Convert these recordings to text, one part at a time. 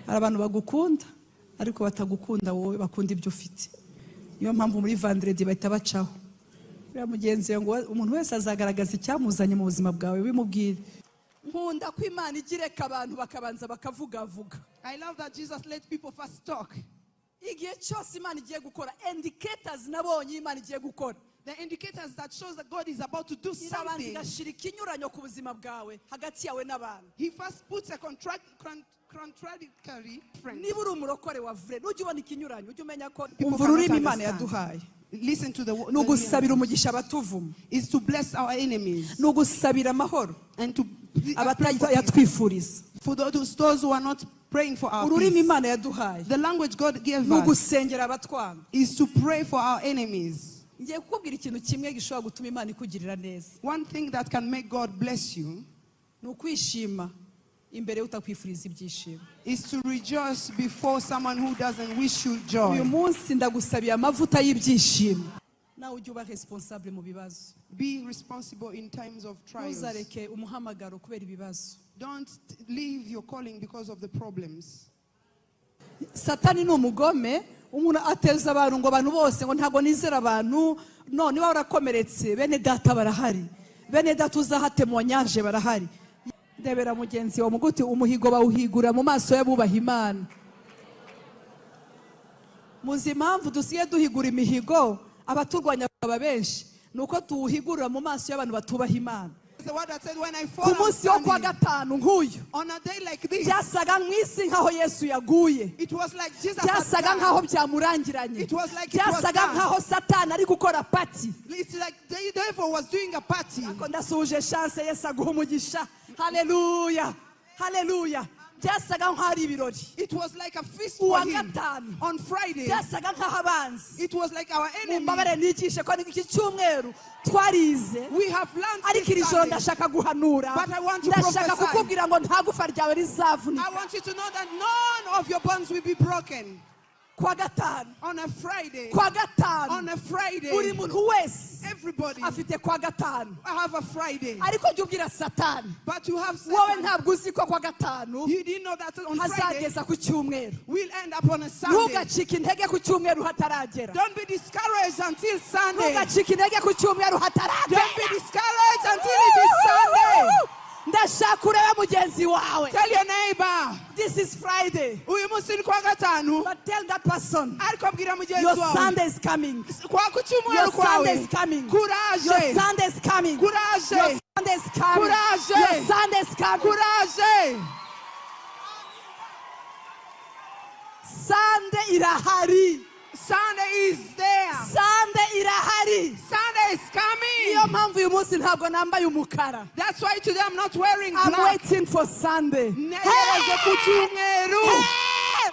Hari abantu bagukunda ariko batagukunda wowe, bakunda ibyo ufite. Niyo mpamvu muri vendredi bahita bacaho. Buriya mugenzi wawe ngo umuntu wese azagaragaza icyamuzanye mu buzima bwawe, bimubwire. Nkunda ko Imana ijya ireka abantu bakabanza bakavugavuga. I love that Jesus let people first talk. Igihe cyose Imana igiye gukora, indicators nabonye Imana igiye gukora, The indicators that shows that God is about to do irabanza something. Igashyira ikinyuranyo ku buzima bwawe hagati yawe n'abantu. He first puts a contradictory friend. Niba uri umurokore wa vrai, nujya ubona ikinyuranyo ujye umenya ko People umva cannot ururimi Imana understand. yaduhaye. Listen to the Ni ugusabira umugisha abatuvuma, is to bless our enemies ni ugusabira amahoro and to abatayatwifuriza. for those who are not praying for our Ururimi peace. Imana yaduhaye The language God gave ni us ugusengera abatwanga. Is to pray for our enemies. Ngiye kukubwira ikintu kimwe gishobora gutuma Imana ikugirira neza. One thing that can make God bless you Ni ukwishima imbere y'utakwifuriza ibyishimo. Is to rejoice before someone who doesn't wish you joy. Uyu munsi ndagusabiye amavuta y'ibyishimo. Nawe ujye uba responsable mu bibazo. Be responsible in times of trials. Ntuzareke umuhamagaro kubera ibibazo. Don't leave your calling because of the problems. Satani ni umugome. Umuntu ateza abantu ngo abantu bose ngo ntabwo nizera abantu. No niba warakomeretse, bene data barahari, bene data uzaha témoignage barahari. Ndebera mugenzi wawe muguti umuhigo bawuhigura mu maso y'abubaha Imana. Muzi impamvu dusigaye duhigura imihigo abaturwanya bakaba benshi? Ni uko tuwuhigurira mu maso y'abantu batubaha Imana. The word that said, when I fall, Ku I'm munsi wo kuwa standing. Gatanu nk'uyu, On a day like this, byasaga mu isi nk'aho Yesu yaguye, it was like Jesus had byasaga died. nk'aho byamurangiranye, It was like it was byasaga done. nk'aho Satani ari gukora party. It's like the devil was doing a party. Ariko ndasuhuje Chance, Yesu aguha umugisha. Haleluya, haleluya. Byasaga nk'aho ari ibirori. It was like a feast Uwa for him. gatanu, On Friday, byasaga nk'aho abanzi, it was like our enemy. Mumbabare nigishe ko iki cyumweru twarize, We have learned ariko iri this joro Sunday. Ndashaka guhanura. But I want to Ndashaka prophesy. Kukubwira ngo nta gufa ryawe rizavunika. I want you to know that none of your bones will be broken. Kwa gatanu, On a Friday, kwa gatanu, on a Friday, buri muntu wese everybody afite kwa gatanu. Have a Friday. Ariko jya ubwira Satani, But you have wowe Satan. ntabwo uzi ko kwa gatanu You didn't know that on Friday hazageza ku cyumweru. We'll end up on a Sunday. Ntugacike intege ku cyumweru hataragera. Don't be discouraged until Sunday. Ntugacike intege ku cyumweru hataragera. Don't be discouraged until it is Sunday. Ndashaka urebe mugenzi wawe. Tell your neighbor. This is Friday, Uyu munsi ni kuwa gatanu. But tell that person, Ariko bwira mugenzi your wawe. Sunday is coming. Kwa ku cyumweru Your Sunday kwawe. Is coming. Your Courage. Sunday is coming. Your Courage. Sunday is coming. Courage. Your Sunday is coming. Courage. Sunday irahari. Sunday is there. Sunday irahari. Sunday is Niyo coming. mpamvu uyu munsi ntabwo nambaye umukara. That's why today I'm not wearing I'm black. Waiting for Sunday. Ntegereje ku cyumweru. Hey!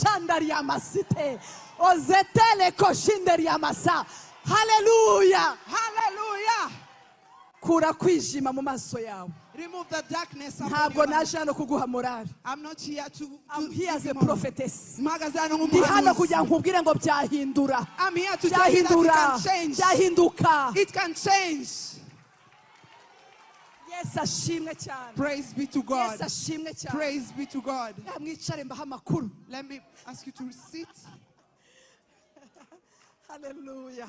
Korabashandariamasite ozetele koshinderiamasa. Haleluya. Hallelujah. Kura kwijima mu maso yawe. Remove the darkness upon Ntabwo your life. naje hano kuguha morale. I'm not here to I'm here as give a you more. prophetess. Mpagaze hano Ndi hano nk'umuhanuzi. kugira ngo nkubwire ngo byahindura, I'm here to tell you that it byahindura, can change. byahinduka. It can change. Yesu ashimwe cyane. Praise be to God. Yesu ashimwe cyane. Praise be to God. Mwicare mbahe amakuru. Let me ask you to sit. Haleluya,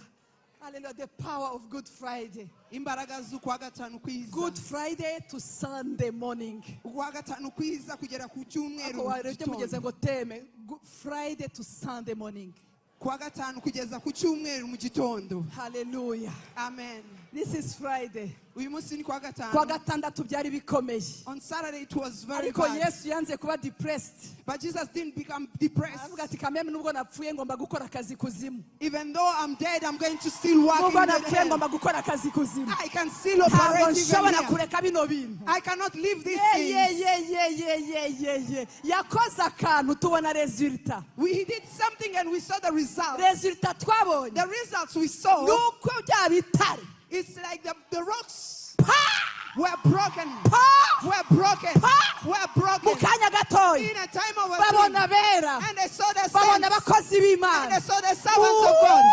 haleluya. The power of Good Friday. Imbaraga z'ukwa gatanu kwiza. Good Friday to Sunday morning. Ukwa gatanu kwiza kugera ku cyumweru Ako mu warebye mugeze gitondo. Ngo teme Good Friday to Sunday morning. Kuwa gatanu kugeza ku cyumweru mu gitondo. Haleluya. Amen. This is Friday. Uyu munsi ni kuwa gatanu. Kuwa gatandatu byari bikomeye, On Saturday it was very ariko bad. Yesu yanze kuba depressed. But Jesus didn't become depressed. Aravuga ati kameme nubwo napfuye ngomba gukora akazi kuzimu. Even though I'm dead, I'm going to still work Nubwo in the napfuye hell. ngomba gukora akazi kuzimu. I can still Ntabwo operate even nshobora here. Kureka bino bintu. I cannot leave these Ye, ye, things. ye, ye, ye, ye, ye, ye. Yakoze akantu tubona résultat. He did something and we saw the results. Résultat twabonye The results we saw, ni uko bya bitare, it's like the rocks pa, were broken. Pa, Were broken. Pa! Were Mu broken. kanya gatoya In a time of a babona bera, And they saw the babona saints. abakozi And b'Imana. they saw the servants of God.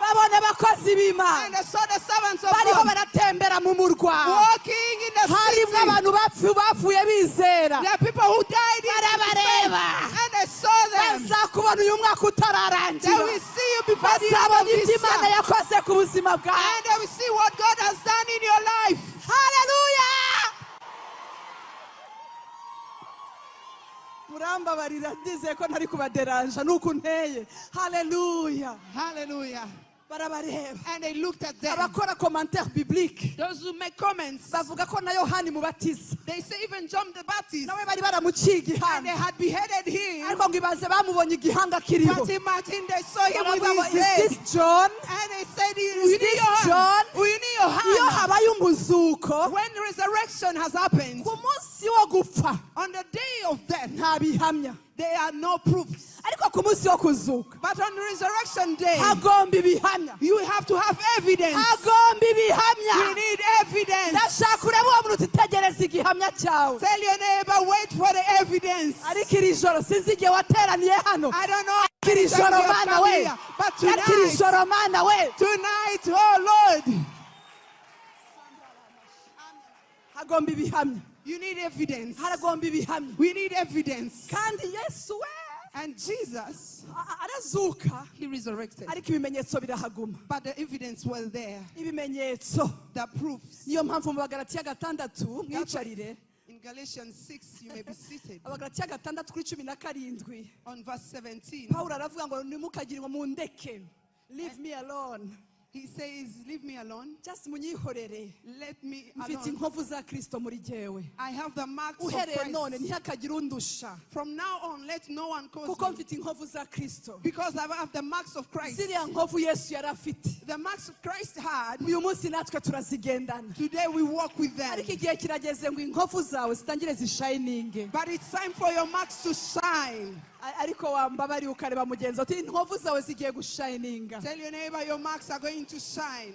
Babona abakozi b'Imana And they saw the servants of bariho God baratembera mu murwa. walking in the Harimo city. abantu bapfuye bizera. There are people who died in faith. Barabareba. And they saw them. Bazakubona uyu mwaka They utararangira. will see you before the end Bazabona of ibyo this Imana year. yakoze ku buzima bwawe. And they will see what God has done in your life. Haleluya! Murambabarira, ndizeye ko ntari kubaderanja nuko nteye. Haleluya! Hallelujah. Barabareba. And they looked at them. Abakora commentaire biblique Those who make comments, bavuga ko na Yohani Mubatiza they say even John the Baptist, nawe bari baramuciye and they igihanga, had beheaded him. ariko ngo ibaze bamubonye igihanga kiriho. But imagine they saw him with Baravuga ngo, his is head. this John? And they said, Is "We need this your John?" hand. We need your Iyo hand. habaye umuzuko When resurrection has happened, ku munsi wo gupfa on the day of death, nta bihamya, there are no proofs. Ariko ku munsi wo kuzuka But on resurrection day, hagomba ibihamya. you have to have evidence. Hagomba ibihamya. We need evidence. Ndashaka urebe uwo muntu utitegereza igihamya cyawe. Tell your neighbor, wait for the evidence. Ariko iri joro sinzi igihe wateraniye hano. I don't know how Ariko iri many times joro you have Mana come we, here, but ariko iri tonight, joro Mana we, tonight, oh Lord, hagomba ibihamya. You need evidence. Haragomba ibihamya. We need evidence. Kandi Yesu we And Jesus, arazuka, he resurrected. Ariko ibimenyetso birahaguma. But the evidence was there. Ibimenyetso. The proofs. Niyo mpamvu mu Bagalatiya 6, mwicarire. In Galatians 6, you may be seated. Abagalatiya 6:17. On verse 17, Pawulo aravuga ngo nimukagire ngo mundeke, leave me alone. He says, "Leave me alone. Just munyihorere. Let me Mfite alone. inkovu za Kristo muri jyewe. I have the marks of Uhereye none Christ. ntihakagire undusha, From now on, let no one cause kuko me. Mfite inkovu za Kristo. Because I have the marks of Christ." Ziriya nkovu Yesu yari afite, The marks of Christ had, uyu munsi natwe turazigendana. Today we walk with them. Ariko igihe kirageze ngo inkovu zawe zitangire zishayininge. But it's time for your marks to shine. Ariko wambabariye ukareba mugenzi uti inkovu zawe zigiye gushayininga. Tell your neighbor your marks are going to shine.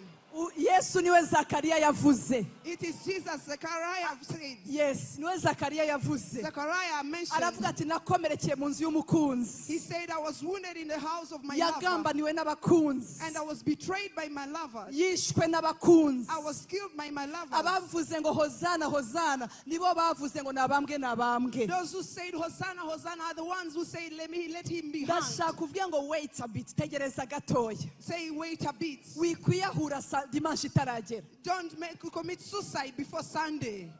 Yesu niwe Zakariya yavuze. It is Jesus, Zechariah said. Yes, niwe Zakariya yavuze. Zechariah mentioned, Aravuga ati nakomerekeye mu nzu y'umukunzi. He said, "I was wounded in the house of my lover. Yagambaniwe n'abakunzi. And I was betrayed by my lover. Yishwe n'abakunzi. I was killed by my lover." Abavuze ngo hozana hozana nibo bavuze ngo nabambwe nabambwe. Those who said, "Hosanna, Hosanna," are the ones who said, Let him be hanged." Ndashaka kuvuga ngo wait a bit, tegereza gatoya. Say, "Wait a bit." Wikwiyahura dimanche itaragera. Don't commit suicide before Sunday.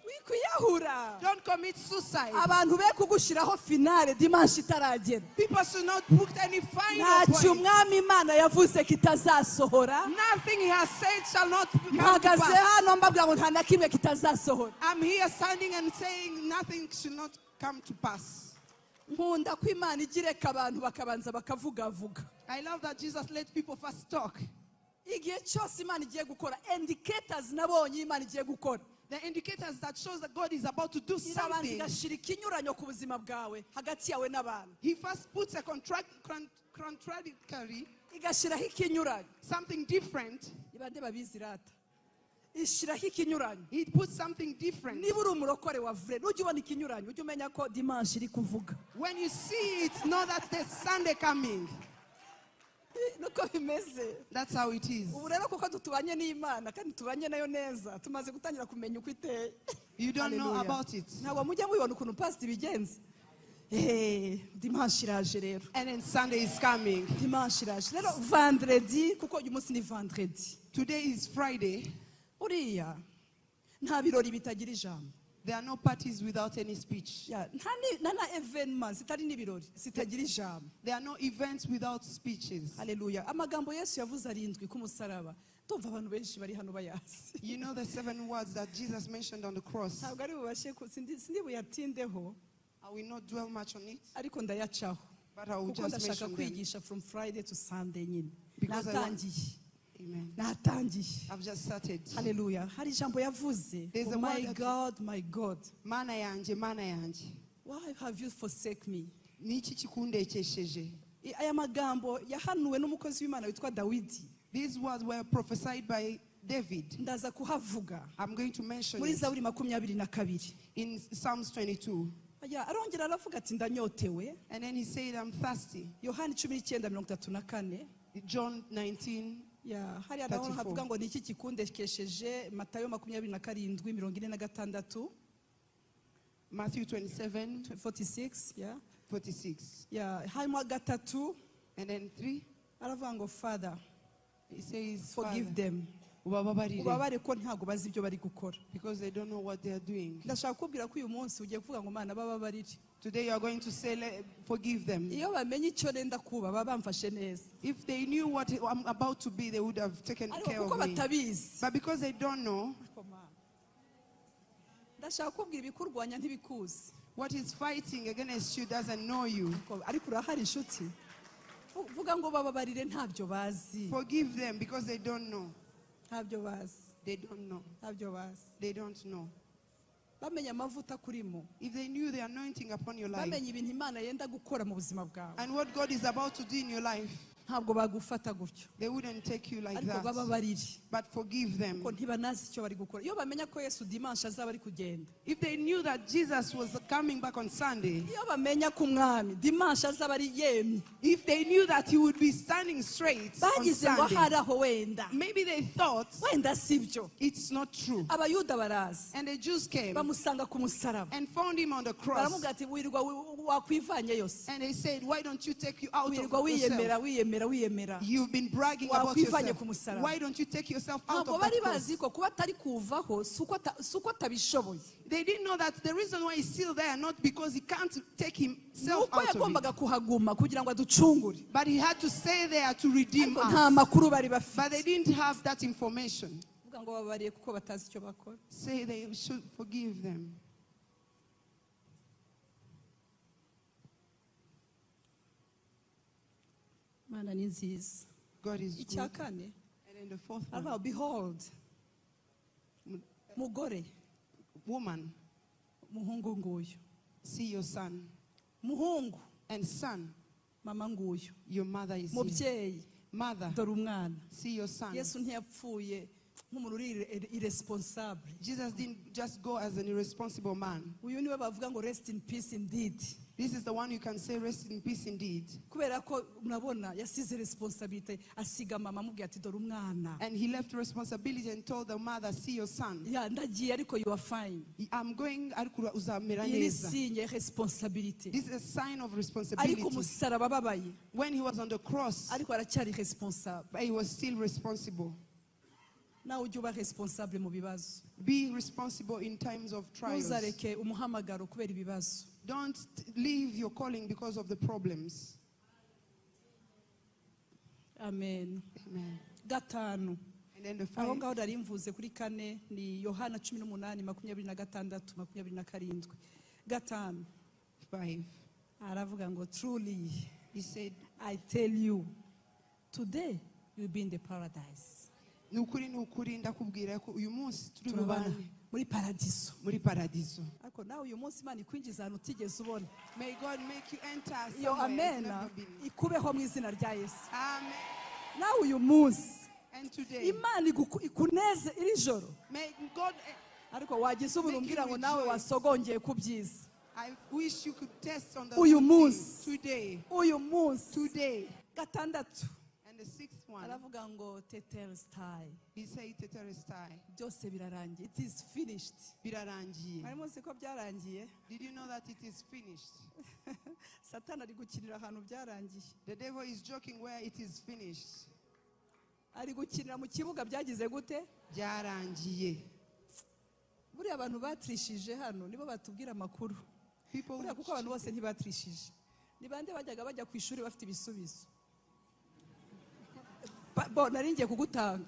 Wikwiyahura. Don't commit suicide. Abantu be kugushyiraho finale dimanche itaragera. People should not put any final Ntacyo point. Umwami Imana yavuze kitazasohora. Nothing he has said shall not come to Mpagaze pass. hano mbabwira ngo nta na kimwe kitazasohora. I'm here standing and saying nothing should not come to pass. Nkunda ko Imana igireka abantu bakabanza bakavugavuga. I love that Jesus let people first talk. Igihe cyose Imana igiye gukora, indicators nabonye Imana igiye gukora, The indicators that shows that God is about to do irabanza something. igashyira ikinyuranyo ku buzima bwawe hagati yawe n'abantu. He first puts a contradictory, Igashyiraho ikinyuranyo. Something different. Ni bande babizi rata? Ishyiraho ikinyuranyo. He puts something different. Niba uri umurokore wa vrai, nujya ubona ikinyuranyo ujye umenya ko dimanche iri kuvuga. When you see it, know that there's Sunday coming. Nuko bimeze. That's how it is. Ubu rero kuko tubanye n'Imana kandi tubanye nayo neza, tumaze gutangira kumenya uko iteye. You don't know Hallelujah. About it. Ntabwo mujya mubibona ukuntu pastor ibigenza. Dimanche iraje rero. And then Sunday is coming. Dimanche iraje rero, vendredi, kuko uyu munsi ni vendredi. Today is Friday. Uriya nta birori bitagira ijambo. There are no parties without any speech. Ya, nta nta na événement zitari n'ibirori zitagira ijambo. There are no events without speeches. Haleluya. Amagambo Yesu yavuze arindwi ku musaraba, ndumva abantu benshi bari hano bayazi. You know the seven words that Jesus mentioned on the cross. Ntabwo ari bubashe sindi buyatindeho. I will not dwell much on it, Ariko ndayacaho but I will kuko just ndashaka mention them. Kwigisha from Friday to Sunday nyine. Because I want- Natangiye. Amen. Natangiye. I've just started. Haleluya. Hari ijambo yavuze There's ngo, a word "My that- God, my God, Mana yanje, mana yanje. Why have you forsake me?" Niki kikundekesheje? Aya magambo yahanuwe n'umukozi w'Imana witwa Dawidi. These words were prophesied by David. Ndaza kuhavuga. I'm going to mention Muri it Zaburi 22. In Psalms 22. Aya, arongera aravuga ati ndanyotewe. And then he said, "I'm thirsty." Yohani 19:34. John 19. Ya, hariya naho 34. havuga ngo ni iki kikundekesheje, Matayo 27:46. Matthew 27, 46, yeah. 46. Yeah, harimo gatatu. And then 3, aravuga ngo Father, he says, forgive Father, them, ubababarire, ubabare ko ntabwo bazi ibyo bari gukora. Because they don't know what they are doing. Ndashaka kukubwira ko uyu munsi ugiye kuvuga ngo Mana, bababarire. Today you are going to say, forgive them. Iyo bamenye icyo nenda kuba baba bamfashe neza. If they knew what I'm about to be, they would have taken Ariko care kuko of me. batabizi. But because they don't know, Ndashaka kukubwira ibikurwanya ntibikuzi. What is fighting against you doesn't know you. Ariko urahari inshuti. Vuga ngo bababarire ntabyo bazi. Forgive them because they don't know. Ntabyo bazi. They don't know. Ntabyo bazi. They don't know. Bamenye amavuta kurimo. If they knew the anointing upon your life Bamenye ibintu Imana yenda gukora mu buzima bwawe. And what God is about to do in your life, Ntabwo bagufata gutyo. they wouldn't take you like Ariko that. bababarire. But forgive them. Ko ntibanazi icyo bari gukora. Iyo bamenya ko Yesu dimanche azaba ari kugenda. If they knew that Jesus was coming back on Sunday, Iyo bamenya ko umwami dimanche azaba ari yemye. if they knew that he would be standing straight on Bagize ngo Sunday, hari aho wenda. maybe they thought Wenda sibyo. it's not true. Abayuda baraza. And the Jews came Bamusanga ku musaraba. and found him on the cross. Baramubwira ati wirirwa wakwivanye yose. And they said, why don't you take you out of Wirirwa wiyemera, yourself? wiyemera, wiyemera. You've been bragging about Wakwivanye yourself. ku musaraba. Why don't you take yourself out Ntabwo of that bari cross? bazi ko kuba atari kuvaho si uko atabishoboye. They didn't know that the reason why he's still there, not because he can't take himself Nuko out of it, yagombaga kuhaguma kugira ngo aducungure. but he had to stay there to redeem Ariko nta us. makuru bari But they bafite. didn't have that information. Vuga ngo bababariye kuko batazi icyo bakora. Say they should forgive them. Imana ni nziza. God is Icya good. kane, And then the fourth one, aravuga behold, mugore, woman, muhungu nguyu. see your son. Muhungu, And son, mama nguyu. your mother is here. Mubyeyi, Mother, dore umwana. see your son. Yesu ntiyapfuye nk'umuntu uri irresponsible. Jesus didn't just go as an irresponsible man. Uyu niwe bavuga ngo rest in peace indeed. This is the one you can say rest in peace indeed. Kubera ko murabona yasize responsibility asiga mama amubwira ati dore umwana. And he left responsibility and told the mother, see your son. Ya ndagiye ariko you are fine. I'm going, ariko uzamera Iyi ni neza. sinye responsibility. This is a sign of Ariko responsibility. umusaraba ababaye. When he was on the cross, Ariko aracyari responsable. but he was still responsible. Nawe ujye uba responsable mu bibazo. Be responsible in times of trials. Ntuzareke umuhamagaro kubera ibibazo. Don't leave your calling because of the problems. Amen. Amen. Gatanu. And then the Aho five, ngaho nari mvuze kuri kane ni Yohana cumi n'umunani, makumyabiri na gatandatu, makumyabiri na karindwi. Gatanu. 5. Aravuga ngo truly He said, I tell you today you will be in the paradise. Ni ukuri, ni ukuri, ndakubwira ko uyu munsi turi Turabana bubane muri paradiso. muri paradiso. Ariko nawe uyu munsi Imana ikwinjiza ahantu utigeze ubona. May God make you enter Iyo somewhere you've amena never been. ikubeho mu izina rya Yesu. Amen. Nawe uyu munsi And today, Imana ikuneze iri joro. may God, Ariko wagize ubuntu Make you umbwira ngo nawe rejoice. wasogongeye ku byiza. I wish you could test on the Uyu good munsi. thing today. Uyu munsi. Today. Gatandatu. And the sixth one, Aravuga ngo tetelestai. he said tetelestai. Byose birarangiye. It is finished. Birarangiye. Mwari muzi ko byarangiye? Did you know that it is finished? Satani ari gukinira ahantu byarangiye. The devil is joking where it is finished. Ari gukinira mu kibuga byagize gute? Byarangiye. Buriya abantu batrishije hano nibo batubwira amakuru. People Buriya kuko abantu bose ntibatrishije. Ni bande bajyaga bajya ku ishuri bafite ibisubizo? Bo nari ngiye kugutanga.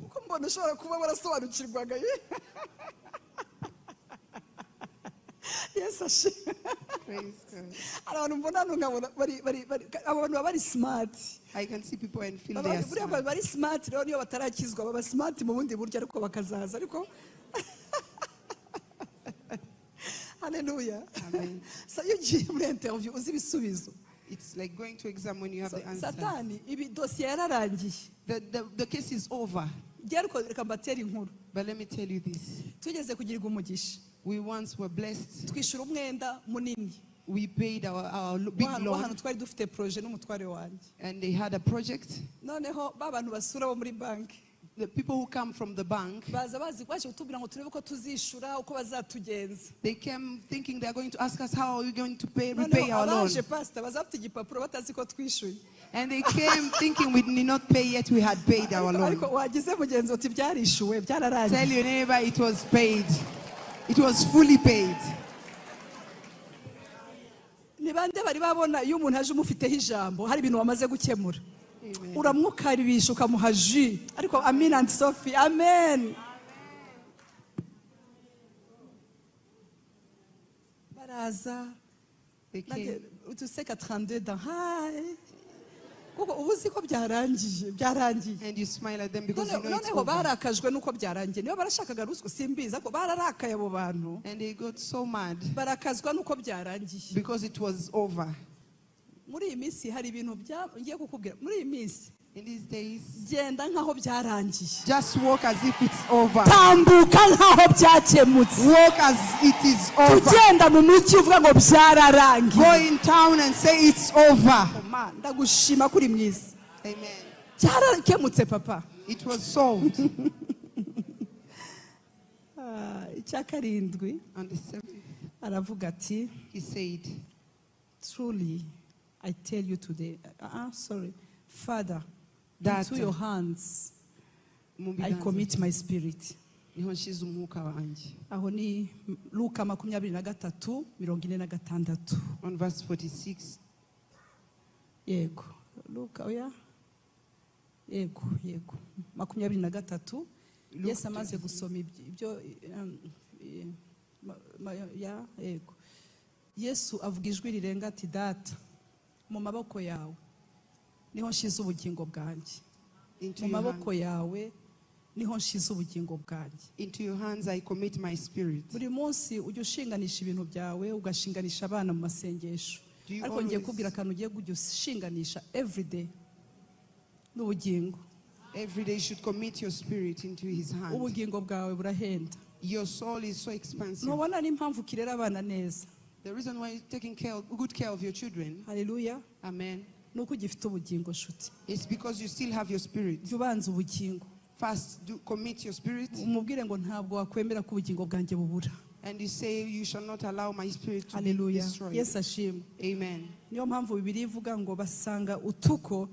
Uko mbona ushobora kuba warasobanukirwaga ye. Yesu ashimwe. Praise God. Hari abantu mbona hano nkabona abantu baba bari smart. I can see people and feel they are Buriya smart. bari smart rero niyo batarakizwa baba smart mu bundi buryo ariko bakazaza ariko Hallelujah. Amen. So iyo ugiye muri interview uzi ibisubizo. It's like going to exam when you have So, the answer. Satani ibi dosiye yararangiye. The case is over. Njye ariko reka mbatere inkuru. But let me tell you this. Tugeze kugirirwa umugisha. We once were blessed. Twishyura umwenda munini We paid our big w'ahantu loan, w'ahantu twari dufite projet n'umutware wanjye. And they had a project. Noneho ba bantu basura bo muri banki The people who come from the bank, baza bazi baje kutubwira ngo turebe uko tuzishura uko bazatugenza. They came thinking they are going to ask us how are we going to pay, repay Noneho our loan. abaje pasita baza bafite igipapuro batazi ko twishyuye. And they came thinking we did not pay yet, we had paid our Ariko loan. ariko wagize mugenzi uti byarishyuwe Tell byararangiye. Your neighbor it was paid. It was fully paid. Ni bande bari babona iyo umuntu aje umufiteho ijambo hari ibintu wamaze gukemura Amen. Uramukaribisha ukamuha ji ariko amin and Sophie amen baraza. They came. Utuseka 32 dans hi kuko ubu uzi ko byarangiye byarangiye. And you smile at them because you know it's Noneho over. Barakajwe nuko byarangiye niba barashakaga ruswa simbizi ariko bararakaye abo bantu. And they got so mad Barakazwa nuko byarangiye. Because it was over. Muri iyi minsi hari ibintu bya ngiye kukubwira muri iyi minsi. In these days, Genda nkaho byarangiye. Just walk as if it's over. Tambuka nkaho byakemutse. Walk as it is over. Tugenda mu mujyi uvuga ngo byararangiye. Go in town and say it's over. Ma, ndagushima kuri mwiza. Amen. Byarakemutse papa. It was solved. Ah, icya karindwi On the seventh, aravuga ati he said, "Truly I tell you today," sorry, "Father, Data. into your hands Mu I biganza commit my spirit." niho nshize umwuka wanjye. Aho ni Luka 23:46. On verse 46. Yego Luka oya yego yego 23. Luke Yesu amaze 23. Gusoma ibyo ya yego Yesu avuga ijwi rirenga ati data mu maboko yawe niho nshize ubugingo bwanjye. Into Mu your, maboko hand, yawe niho nshize ubugingo bwanjye. Into your hands I commit my spirit. Buri munsi ujya ushinganisha ibintu byawe ugashinganisha abana mu masengesho. Do you Ariko ngiye always- kubwira akantu ugiye kujya ushinganisha everyday n'ubugingo. Every day you should commit your spirit into his hand. Ubugingo bwawe burahenda. Your soul is so expensive. Ntubona n'impamvu ukirera abana neza. The reason why you're taking care, good care of your children, Haleluya. Amen, Ni uko ugifite ubugingo nshuti. It's because you still have your spirit. Jya ubanza ubugingo. First, do commit your spirit, umubwire ngo ntabwo wakwemera ko ubugingo bwanjye bubura. And you say, "You shall not allow my spirit to be Haleluya. Destroyed." Yesu ashimwe. Amen. Niyo mpamvu Bibiliya ivuga ngo basanga utuko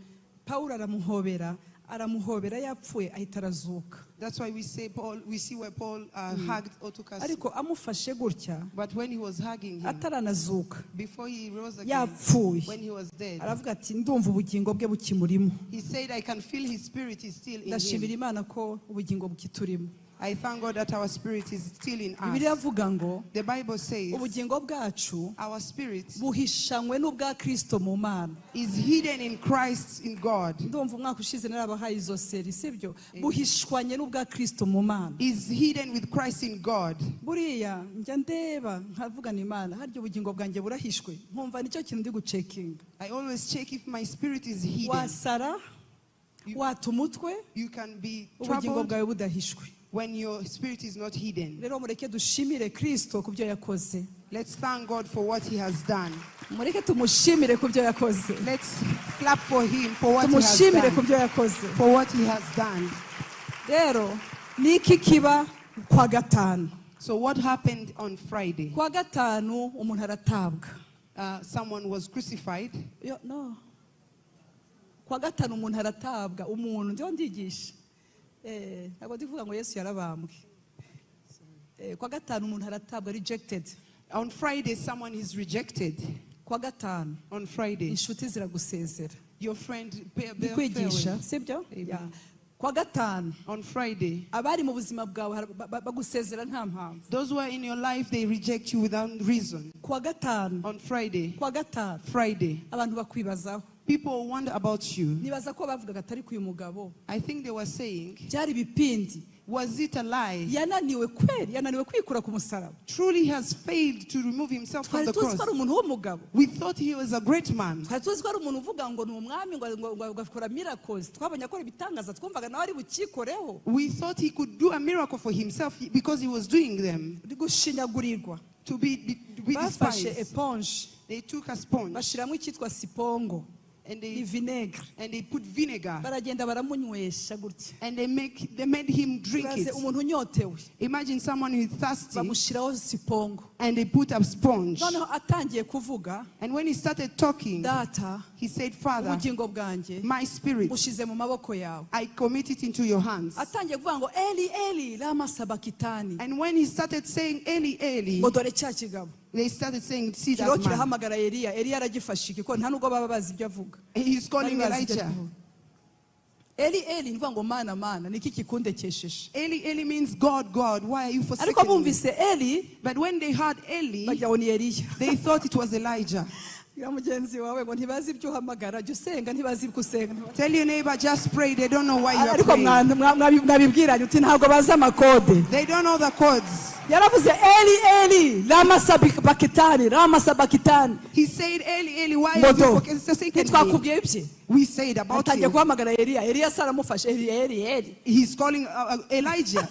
Pawulo aramuhobera aramuhobera yapfuye ahita arazuka. That's why we say Paul, we see where Paul hugged Eutychus. Ariko amufashe gutya But when he was hugging him, ataranazuka before he rose again, yapfuye when he was dead, aravuga ati ndumva ubugingo bwe bukimurimo. He said, "I can feel his spirit is still in Ndashimira him." Imana ko ubugingo bukiturimo. I thank God that our spirit is still in Bibiliya us. avuga ngo The Bible says ubugingo bwacu our spirit buhishanywe n'ubwa Kristo mu Mana. Is hidden in Christ in God. Ndumva umwaka ushize narabahaye izo seri sibyo buhishwanye n'ubwa Kristo mu Mana. Is hidden with Christ in God. Buriya njya ndeba nkavugana Imana harya ubugingo bwanjye burahishwe nkumva nicyo kintu ndi gucekinga. I always check if my spirit is hidden. Wasara wata umutwe You can be ubugingo troubled bwawe budahishwe. When your spirit is not hidden. Rero mureke dushimire Kristo ku byo yakoze. Let's thank God for what he has done. Mureke tumushimire ku byo yakoze. Let's clap for him for what he has Tumushimire ku done. Byo yakoze. For what he has done. Rero ni iki kiba kwa gatanu? So what happened on Friday? Kwa gatanu umuntu aratabwa. Someone was crucified. Yo, no. Kwa gatanu umuntu aratabwa umuntu ndiho ndigisha eh, ntabwo ndi kuvuga ngo Yesu yarabambwe. Eh, kwa gatanu umuntu aratabwa rejected. On Friday, someone is rejected. Kwa gatanu On Friday, inshuti ziragusezera. Your friend Ndi kwigisha farewell. sibyo? Amen. Yeah. Kwa gatanu On Friday, abari mu buzima bwawe bagusezera nta mpamvu. Those who are in your life, they reject you without reason. Kwa gatanu On Friday, kwa gatanu Friday, abantu bakwibazaho. People wonder about you. Nibaza ko bavugaga atari ku uyu mugabo I think they were saying byari ibipindi. Was it a lie? Yananiwe kweri, yananiwe kwikura ku musaraba. Truly he has failed to remove himself from Twari the tuzi ko cross. ari umuntu w'umugabo. We thought he was a great man. Twari tuzi ko ari umuntu uvuga ngo ni umwami, ngo akora miracles. Twabonye akora ibitangaza, twumvaga nawe ari bukikoreho. We thought he could do a miracle for himself because he was doing them. Gushinyagurirwa. To be Bafashe despised. Eponge, They took a sponge bashiramo icyitwa sipongo, and ni they, vinegere, and they put vinegar baragenda baramunywesha gutya. And they made him drink Uraze it. Umuntu unyotewe, Imagine someone who is thirsty bamushyiraho sipongo. And they put a sponge. Noneho atangiye kuvuga, And when he started talking, "Data, he said, "Father, ubugingo bwanjye my spirit, ushize mu maboko yawe." I commit it into your hands." Atangiye kuvuga ngo "Eli, Eli, lama sabakitani," And when he started saying, "Eli, Eli," ngo dore cya kigabo they started saying, "See kiriho that man." kirahamagara Eliya. Eliya aragifashe, kuko nta nubwo baba bazi ibyo avuga. He's calling Bari bazi ibyo Elijah. avuga. "Eli, Eli" ni ukuvuga ngo "Mana, Mana, niki kikundekesheje?" "Eli, Eli" means "God, God, why are you Ariko forsaking me?" bumvise Eli, But when they heard Eli, bagira ngo ni Eliya. they thought it was Elijah. Ya mugenzi wawe ngo ntibazi ibyo uhamagara, jya usenga, ntibazi ibyo usenga. Tell your neighbor, just pray. They don't know why you are Ariko praying. mwabibwiranye uti ntabwo bazi amakode. They don't know the codes. Yaravuze "Eli, Eli, lama sabakitani, lama sabakitani." He said, "Eli, Eli, why have you Ngo do forsaken me?" ntitwakubwiye ibye? We said about Atangiye him. guhamagara Eliya. Eliya se aramufashe, "Eli, Eli, Eli." He's calling Elijah.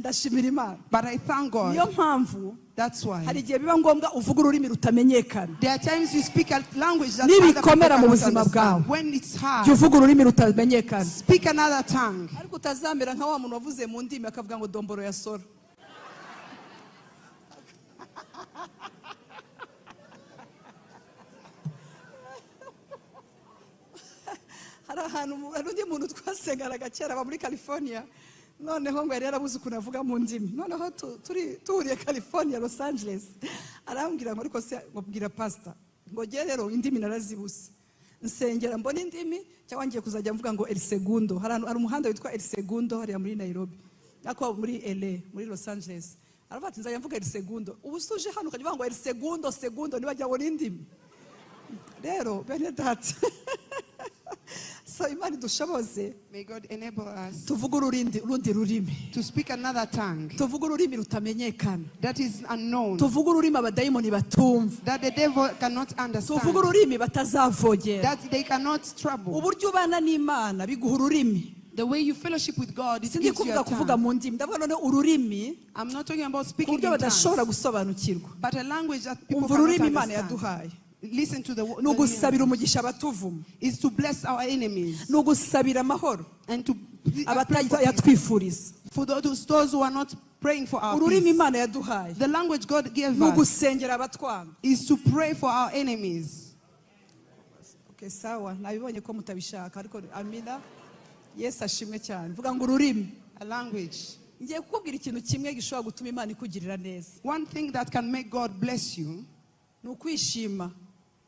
Ndashimira Imana. But I thank God. Niyo mpamvu That's why. hari igihe biba ngombwa uvuga ururimi rutamenyekana. There are times you speak a language that other people Nibikomera mu cannot buzima understand. bwawe, When it's hard, jya uvuga ururimi rutamenyekana. Speak another tongue. Ariko utazamera nka wa muntu wavuze mu ndimi akavuga ngo domboro ya sora. Hari ahantu hari undi muntu twasenganaga kera aba muri California. Noneho ngo yari yarabuze ukuntu avuga mu ndimi. Noneho turi tuhuriye California, Los Angeles, arambwira ngo ariko se ngo bwira pastor ngo nge rero indimi narazibuze, nsengera mbona indimi cyangwa ngiye kuzajya mvuga ngo El Segundo. Hari ahantu- hari umuhanda witwa El Segundo hariya muri Nairobi, ariko muri LA, muri Los Angeles. Aravuga ati nzajya mvuga El Segundo. Ubu se uje hano ukajya uvuga ngo El Segundo, Segundo, ntibajya ngo n'indimi. Rero bene data, so Imana idushoboze May God enable us tuvuge ururindi urundi rurimi, to speak another tongue tuvuge ururimi rutamenyekana, that is unknown, tuvuge ururimi abadayimoni batumva, that the devil cannot understand, tuvuge ururimi batazavogera. That they cannot trouble. Uburyo ubana n'Imana biguha ururimi. The way you fellowship with God, it Sindi gives you kuvuga a kuvuga tongue. Mu ndimi, ndavuga noneho ururimi I'm not talking about ku speaking buryo in tongues, badashobora gusobanukirwa. But a language that people Umva ururimi cannot Imana understand. yaduhaye. Listen to the Ni ugusabira umugisha abatuvuma, is to bless our enemies ni ugusabira amahoro and to abatayatwifuriza. For those who are not praying for our Ururimi peace. Imana yaduhaye The language God gave ni us ugusengera abatwanga. Is to pray for our enemies. Okay, sawa, nabibonye ko mutabishaka, ariko amina. Yesu ashimwe cyane. Vuga ngo ururimi. A language. Ngiye kukubwira ikintu kimwe gishobora gutuma Imana ikugirira neza. One thing that can make God bless you Ni ukwishima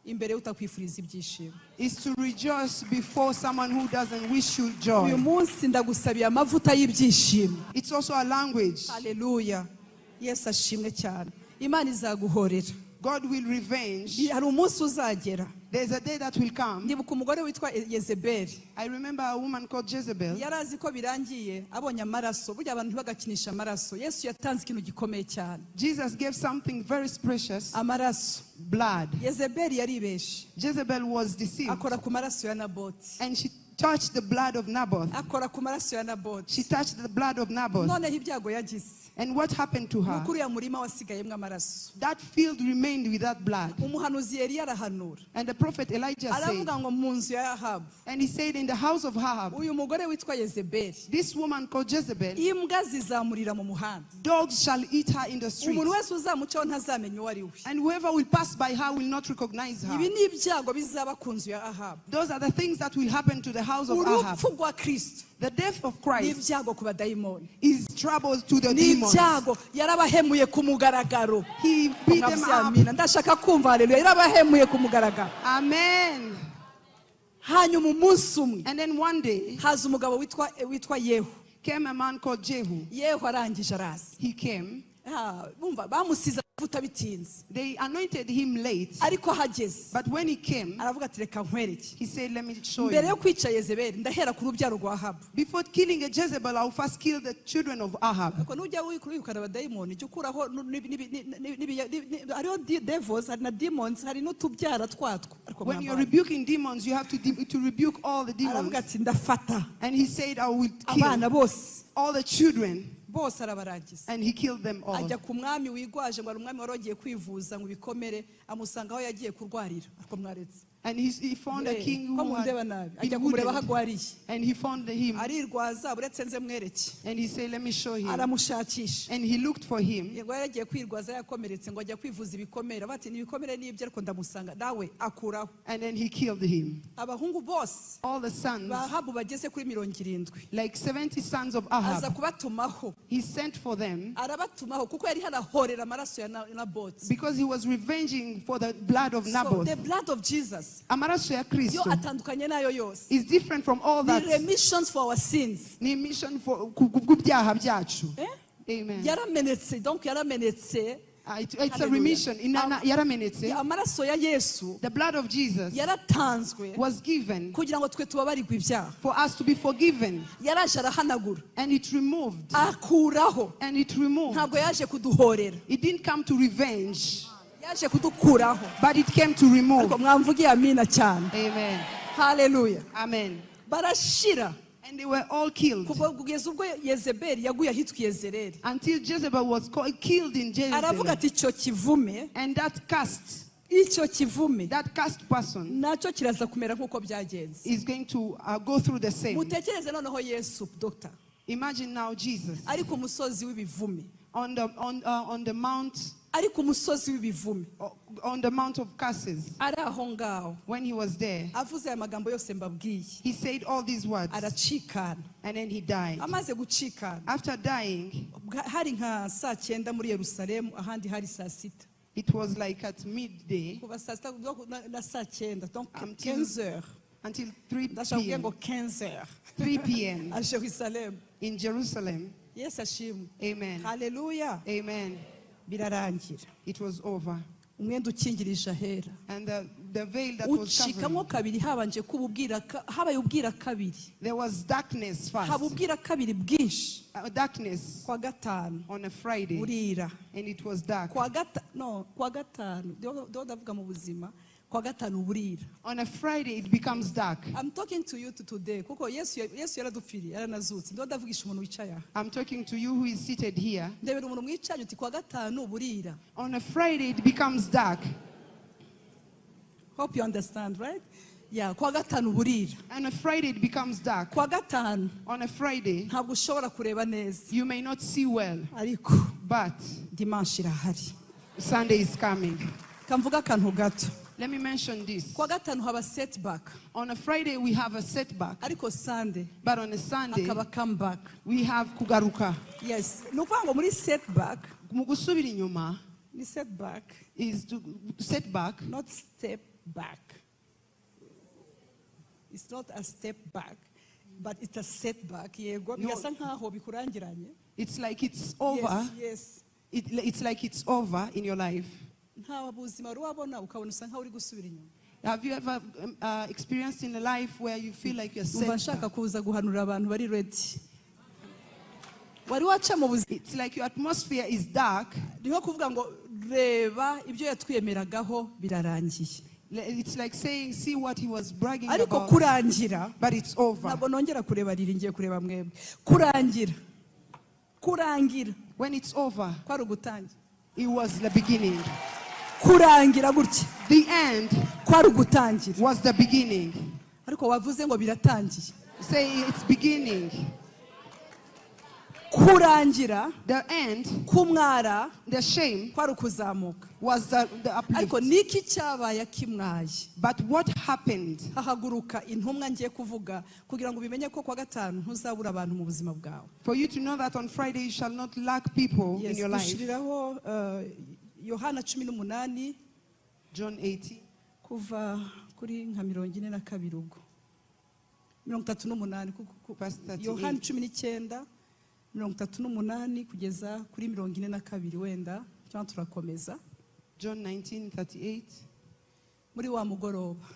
imbere utakwifuriza ibyishimo. Is to rejoice before someone who doesn't wish you joy. Uyu munsi ndagusabiye amavuta y'ibyishimo. It's also a language. Haleluya, Yesu ashimwe cyane. Imana izaguhorera. God will revenge. Hari umunsi uzagera. There's a day that will come. Ndibuka umugore witwa Yezebeli. I remember a woman called Jezebel. Yari azi ko birangiye abonye amaraso. Burya abantu ntibagakinisha amaraso. Yesu yatanze ikintu gikomeye cyane. Jesus gave something very precious, Amaraso. Blood. Yezebeli yaribeshe, Jezebel was deceived akora ku maraso ya Naboti. And she touched the blood of Naboth. Akora ku maraso ya Naboti. She touched the blood of Naboth. Noneho ibyago yagize, And what happened to her? Nuko uriya murima wasigayemo amaraso. That field remained with that blood. Umuhanuzi yari yarahanura, And the prophet Elijah said, aravuga ngo mu nzu ya Ahabu, and he said, in the house of Ahab, uyu mugore witwa Yezebeli, this woman called Jezebel, imbwa zizamurira mu muhanda. Dogs shall eat her in the street. Umuntu wese uzamucaho ntazamenya uwo ari we. And whoever will pass by her will not recognize her. Ibi ni ibyago bizaba ku nzu ya Ahabu. Those are the things that will happen to the house of Ahab. Urupfu rwa Kristo The death of ni Christ ibyago ku badayimoni, is troubles to the ni demons. Ibyago. Yarabahemuye ku mugaragaro. He beat them up. Amina. Ndashaka kumva haleluya. Yarabahemuye ku mugaragaro. Amen. Hanyuma umunsi umwe And then one day haza umugabo witwa witwa Yehu. Came a man called Jehu. Yehu arangije araza. He came. Ah, bumva bamusize amavuta bitinze. They anointed him late. Ariko ahageze But when he came, aravuga ati reka nkwereke. He said, "Let me show Mbere yo you. Kwica Yezebeli ndahera ku rubyaro rwa Ahabu. Before killing a Jezebel, I'll first kill the children of Ahab." Ariko nujya wirukana abadayimoni jya ukuraho hariho devils, hari na demons, hari n'utubyara twatwo, ariko When you're mwambara. Rebuking demons, you have to rebuke all the demons. Aravuga ati ndafata And he said, "I will kill abana bose. All the children." Bose arabarangiza. And he killed them all. Ajya ku mwami wigwaje ngo hari umwami wari wagiye kwivuza ngo ibikomere amusanga aho yagiye kurwarira, ariko mwaretse. And he found a king Ko who mundeba had nabi been ajya kumureba aho wounded. agwariye. And he found him. Arirwaza uretse nze mwereke. And he said, "Let me show him." Aramushakisha. And he looked for him. Ngo yari agiye kwirwaza yakomeretse ngo ajya kwivuza ibikomere bati ni ibikomere n'ibyo ariko ndamusanga nawe akuraho. And then he killed him. Abahungu bose All the sons, ba Ahabu bageze kuri 70, like 70 sons of aza Ahab, kubatumaho. He sent for them Arabatumaho kuko yari harahorera amaraso ya Naboti. Because he was revenging for the blood of So Naboth. the blood of Jesus Amaraso ya yo Kristo atandukanye n'ayo yose. Is different from all Ni that. remissions for our sins. Ni mission for ku byaha byacu. Eh? Amen. Yaramenetse, donc yaramenetse. It's a Hallelujah. Remission. Inana yaramenetse. Amaraso ya Yesu The blood of Jesus yaratanzwe was given kugira ngo twe tubabarirwe ibyaha. For us to be forgiven. Yaraje arahanagura. And it removed. Akuraho. And it removed. Ntabwo yaje kuduhorera. It didn't come to revenge, Yaje kudukuraho. But it came to remove. Ariko mwamvugiye amina cyane. Amen. Haleluya. Amen. Barashira. And they were all killed Kuva kugeza ubwo Yezebeli yaguye ahitwa Yezereli. Until Jezebel was killed in Aravuga Jezebel. ati icyo kivume, And that cast, icyo kivume that cast person nacyo kiraza kumera nk'uko byagenze. Is going to go through the same. Mutekereze noneho Yesu dogita Imagine now Jesus ari ku musozi w'ibivume, on the mount ari ku musozi w'ibivume, on the mount of curses. Ari aho ngaho When he was there, avuze aya magambo yose mbabwiye, he said all these words aracikana. And then he died. Amaze gucikana, After dying, hari nka saa cyenda muri Yerusalemu, ahandi hari saa sita. It was like at midday Kuva saa sita na saa cyenda, donc Until 15 heures. Until 3 Ndashaka kuvuga p.m. ngo 15 heures 3 p.m. a Jerusalem. In Jerusalem. Yesu ashimwe. Amen. Haleluya. Amen. Birarangira. It was over. Umwenda ukingirije ahera And the veil that was ucikamo covering, kabiri habanje kuba ubwira habaye ubwira kabiri. There was darkness Haba first. ubwira kabiri bwinshi. Darkness Kwa gatanu on a Friday. burira. And it was dark. Kwa gata no kwa gatanu ndiho ndavuga mu buzima kwa gatanu burira. On a Friday, it becomes dark. I'm talking to you today kuko Yesu yaradupfiriye yaranazutse ndiho ndavugisha umuntu wicaye aha. I'm talking to you who is seated here. Ndebera umuntu mwicaye uti kwa gatanu burira. On a Friday, it becomes dark. Hope you understand, right? Yeah, kwa gatanu burira. On a Friday, it becomes dark. Kwa gatanu On a Friday, ntabwo ushobora kureba neza. You may not see well, Ariko but dimanche irahari. Sunday is coming. Kamvuga akantu gato. Let me mention this. Kwa gatanu haba setback. On a Friday, we have a setback, Ariko Sunday but on a Sunday, hakaba comeback. We have kugaruka. Yes, ni ukuvuga ngo muri setback, Mu gusubira inyuma ni setback, is to setback, not step back. It's not a step back, but it's a setback. Yego, No. bigasa nkaho bikurangiranye. It's like it's over. Yes. It's like it's over in your life. Nta buzima wari wabona ukabona usa nkaho uri gusubira inyuma. Have you ever experienced in a life where you feel like you're Umva set nshaka back? Kuza guhanura abantu bari ready. Wari waca mu buzima. It's like your atmosphere is dark. Ni nko kuvuga ngo reba ibyo yatwiyemeragaho birarangiye. It's like saying, "See what he was bragging Ariko about." kurangira But it's over. ntabwo nongera kureba riri ngiye kureba mwebwe. Kurangira kurangira When it's over, kwari ugutangira. It was the beginning. Kurangira gutya The end kwari ugutangira. Was the beginning. Ariko wavuze ngo biratangiye. Say it's beginning. Kurangira The end, kumwara the shame kwari ukuzamuka. Was the uplift. Ariko niki cyabaye akimwaye? But what happened? Hahaguruka intumwa ngiye kuvuga kugira ngo ubimenye ko kwa gatanu ntuzabura abantu mu buzima bwawe. For you to know that on Friday you shall not lack people in Yes, your life. dushyiriraho Yohana 18. John 18. Kuva kuri nka 42 ubwo 38 Verse 38. Yohana 19. 38 kugeza kuri 42 wenda, cyangwa turakomeza. John 19:38. Muri wa mugoroba,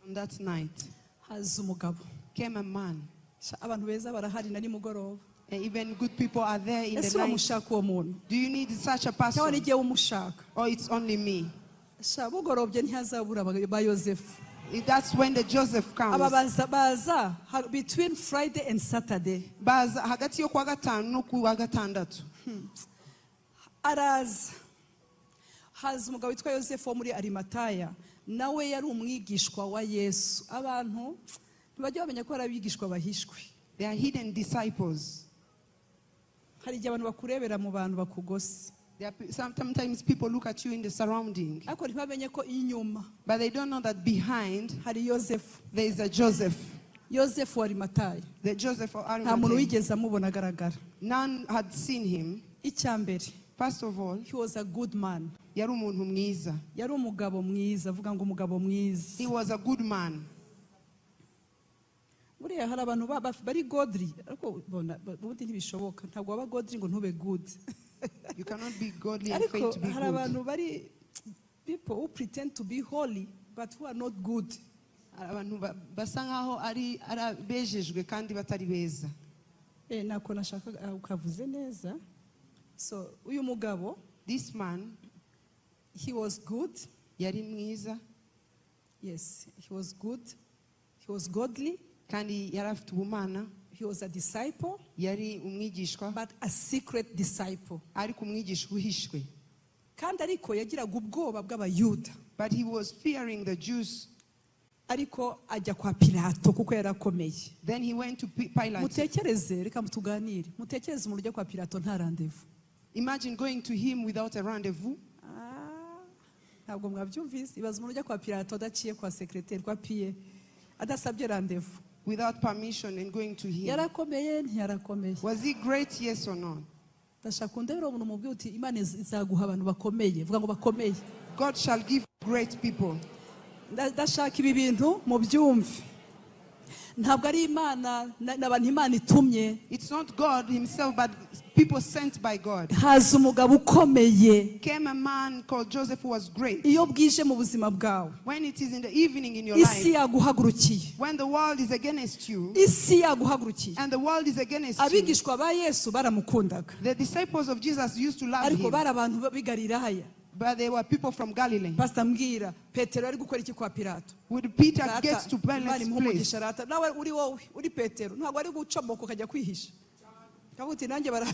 On that night haza umugabo. Came a man. Sha, abantu beza barahari na nimugoroba. And even good people are there in Ese the night. uramushaka uwo muntu, Do you need such a cyangwa person? n'igihe umushaka? Or it's only me? Sha, bugorobye ntihazabura ba Yosefu. If that's when the Joseph Aba comes. baza between Friday and Saturday. Baza hagati yo kuwa gatanu no kuwa gatandatu. Araza, haza umugabo witwa Yosefu wo muri Arimataya, nawe yari umwigishwa wa Yesu. Abantu ntibajya bamenya ko hari abigishwa bahishwe. They are hidden disciples. Hari igihe abantu bakurebera mu bantu bakugose, Sometimes people look at you in the surrounding, ariko ntibamenye ko inyuma but they don't know that behind hari Yosefu. There is a Joseph. Yosefu wa Arimataya, The Joseph of nta muntu Arimathea. wigeze amubona agaragara. None had seen him. Icya mbere, First of all, he was a good man. Yari umuntu mwiza. Yari umugabo mwiza. Avuga ngo umugabo mwiza. He was a good man. Buriya hari abantu bari godly, ariko bona ubundi ntibishoboka, ntabwo waba godly ngo ntube good. You cannot be godly and fail Ariko to be hari good. abantu bari people who pretend to be holy but who are not good. Hari abantu basa nkaho ari bejejwe kandi batari beza. Nako nashaka, ukavuze neza. So uyu mugabo, This man, he was good. Yari mwiza. Yes, he was good, he was godly. Kandi yari afite ubumana. He was a disciple, Yari umwigishwa, but a secret disciple. Ariko umwigishwa uhishwe. Kandi ariko yagiraga ubwoba bw'Abayuda. But he was fearing the Jews. Ariko ajya kwa Pilato kuko yarakomeye. Then he went to Pilate. Mutekereze, reka tuganire, mutekereze umuntu ujya kwa Pilato nta rendez-vous. Imagine going to him without a rendezvous. Ah, ntabwo mwabyumvise. Ibaze umuntu ujya kwa Pilato adaciye kwa secrétaire, kwa PA, adasabye rendez-vous. Without permission and going to him. Yarakomeye, ntiyarakomeye? Was he great, yes or no? Ndashaka undebera umuntu mubwire uti Imana izaguha abantu bakomeye. Vuga ngo bakomeye. God shall give great people. Ndashaka ibi bintu mubyumve. Ntabwo ari Imana n'abantu Imana itumye. It's not God himself, but people sent by God. Haza umugabo ukomeye. Came a man called Joseph who was great. Iyo bwije mu buzima bwawe, When it is in the evening in your isi life, yaguhagurukiye, when the world is against you, isi yaguhagurukiye, and the world is against you, abigishwa ba Yesu baramukundaga, the disciples of Jesus used to love ariko him, bari abantu b'i Galilaya. But they were people from Galilee. Pastor, mbwira, Petero ari gukora iki kwa Pilato? Would Peter Rata, get to Imana Pilate's imuhe place? umugisha, rata nawe uri wowe uri Petero, ntabwo ari gucomoka ukajya kwihisha ukavuga uti nanjye bara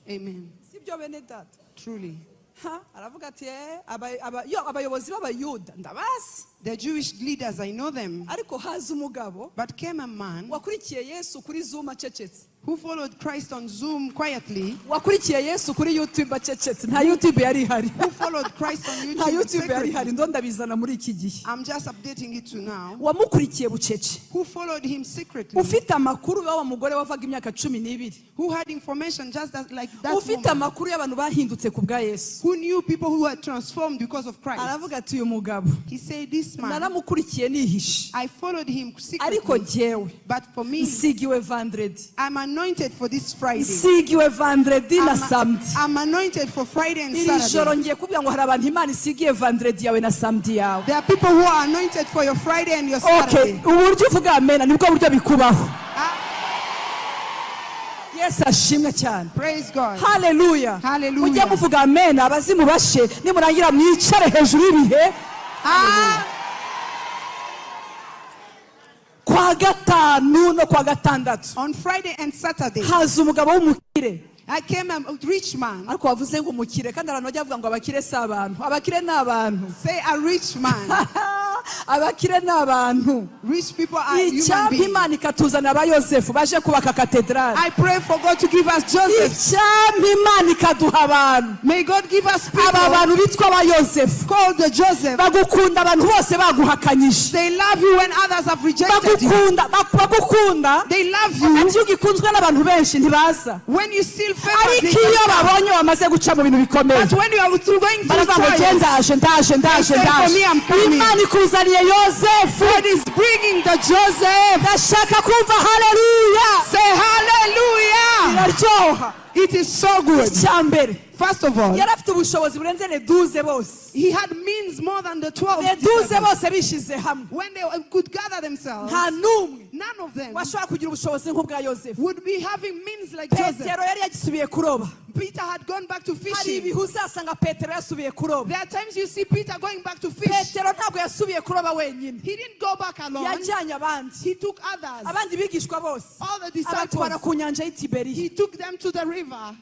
Amen. Sibyo, bene data? Truly. Ha, aravuga ati "Eh, yo, abayobozi b'Abayuda ndabazi." The Jewish leaders, I know them. Ariko haza umugabo But came a man wakurikiye Yesu kuri Zoom acecetse, who followed Christ on Zoom quietly, wakurikiye Yesu kuri YouTube acecetse. Nta YouTube yari ihari. Who followed Christ on Nta YouTube YouTube yari ihari. secretly. Ndo ndabizana muri iki gihe. I'm just updating it to now. Wamukurikiye bucece, Who followed him secretly, ufite amakuru y'wa mugore wavaga imyaka 12, who had information just as, like that ufite woman, amakuru y'abantu bahindutse ku bwa Yesu. Who knew people who were transformed because of Christ. Aravuga ati uyu mugabo He said, "This man, naramukurikiye nihishe, I followed him ariko secretly, jyewe but for me, nsigiwe vendredi, I'm anointed for this Friday. Nsigiwe vendredi na I'm, samedi." I'm anointed for Friday and Iri joro Saturday." ngiye kubwira ngo hari abantu Imana isigiye vendredi yawe na samedi yawe. There are people who are anointed for your Friday and your Okay, Saturday. uburyo uvuga amena nibwo buryo bikubaho. Ah, Yesu ashimwe cyane. Praise God. Haleluya. Hallelujah. Mujye muvuga amena, abazimu bashe, nimurangira mwicare hejuru y'ibihe. Ah, Kwa gatanu no kwa gatandatu, on Friday and Saturday, haza umugabo w'umukire. I came a rich man. Ariko wavuze ngo umukire, kandi abantu bajya bavuga ngo abakire si abantu. Abakire ni abantu. Say a rich man. Abakire ni abantu. Rich people are human Icyampa beings. Imana ikatuzana aba Yosefu baje kubaka katedrali. I pray for God to give us Joseph. Icyampa Imana ikaduha abantu, May God give us aba people bantu bitwa aba Yosefu, called the Joseph. bagukunda abantu bose baguhakanyije. They love you when others have rejected you. Bagukunda, bagukunda. They love you Ati iyo ugikunzwe n'abantu benshi ntibaza, when you still favor ariko them. iyo babonye wamaze guca mu bintu bikomeye, But when you are going through baravuga ngo trials, ndaje, ndaje, ndaje, They say, "For ndaje." me, I'm coming." Imana ikuzaniye Izanye Yosefu. God is bringing the Joseph. Ndashaka kumva haleluya. Say hallelujah. Biraryoha. It is so good. Icya mbere, First of all, yari afite ubushobozi burenze les 12 bose. he had means more than the 12 Les 12 disciples. bose bishize hamwe, When they could gather themselves, nta n'umwe none of them washobora kugira ubushobozi nk'ubwa Yosefu. would be having means like Joseph. Petero yari yagisubiye kuroba. Peter had gone back to Hari fishing. ibihe uzasanga Petero yasubiye kuroba. There are times you see Peter going back to fish. Petero ntabwo yasubiye kuroba wenyine, He didn't go back alone. yajyanye abandi, He took others. abandi bigishwa bose, All the abatwara disciples. ku nyanja y'Itiberiya. He took them to the river.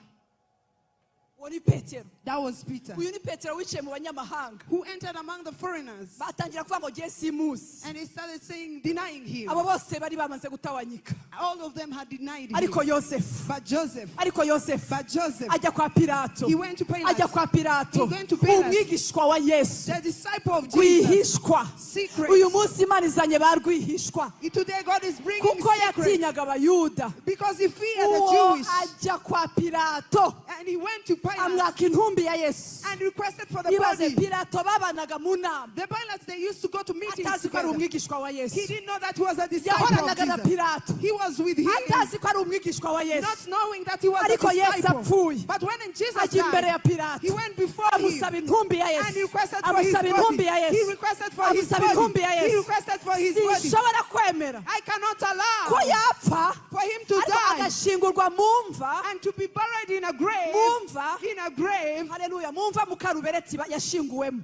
Uwo ni Petero. That was Peter, Uyu ni Petero wicaye mu banyamahanga, who entered among the foreigners. batangira kuvuga ngo ngiye simuzi. And they started saying, denying him. Abo bose bari bamaze gutawanyika, All of them had denied him. ariko Yosefu, But Joseph, ariko Yosefu but Joseph, ajya kwa Pilato, he went to Pilate, ajya kwa Pilato, He went to Pilate. umwigishwa wa Yesu, the disciple of Jesus. rwihishwa. Secret. Uyu munsi Imana izanye ba rwihishwa, Today God is bringing kuko secret yatinyaga Abayuda. because he feared the Uwo Jewish. ajya kwa Pilato, And he went to Pilate amwaka intumbi ya Yesu. and requested for the Ibaze, body. Pilato babanaga mu nama, The Pilates, they used to go to meetings atazi ko ari together. umwigishwa wa He Yesu. didn't know that he was a disciple of Yahoranaga na Jesus. Pilato, He was with him, atazi ko ari umwigishwa wa Yesu. not knowing that he was a Ariko Yesu disciple. apfuye, But when Jesus ajya imbere ya died, Pilato, he went before him amusaba intumbi ya and Yesu, requested for his amusaba intumbi body. ya He Yesu, requested for his amusaba intumbi body. ya He Yesu. requested for his body. Sinshobora kwemera I cannot ko allow yapfa for him to ariko die agashingurwa mu mva, and to be buried in a grave. mu mva, In a grave. haleluya, mu mva Mukarubereti yashinguwemo.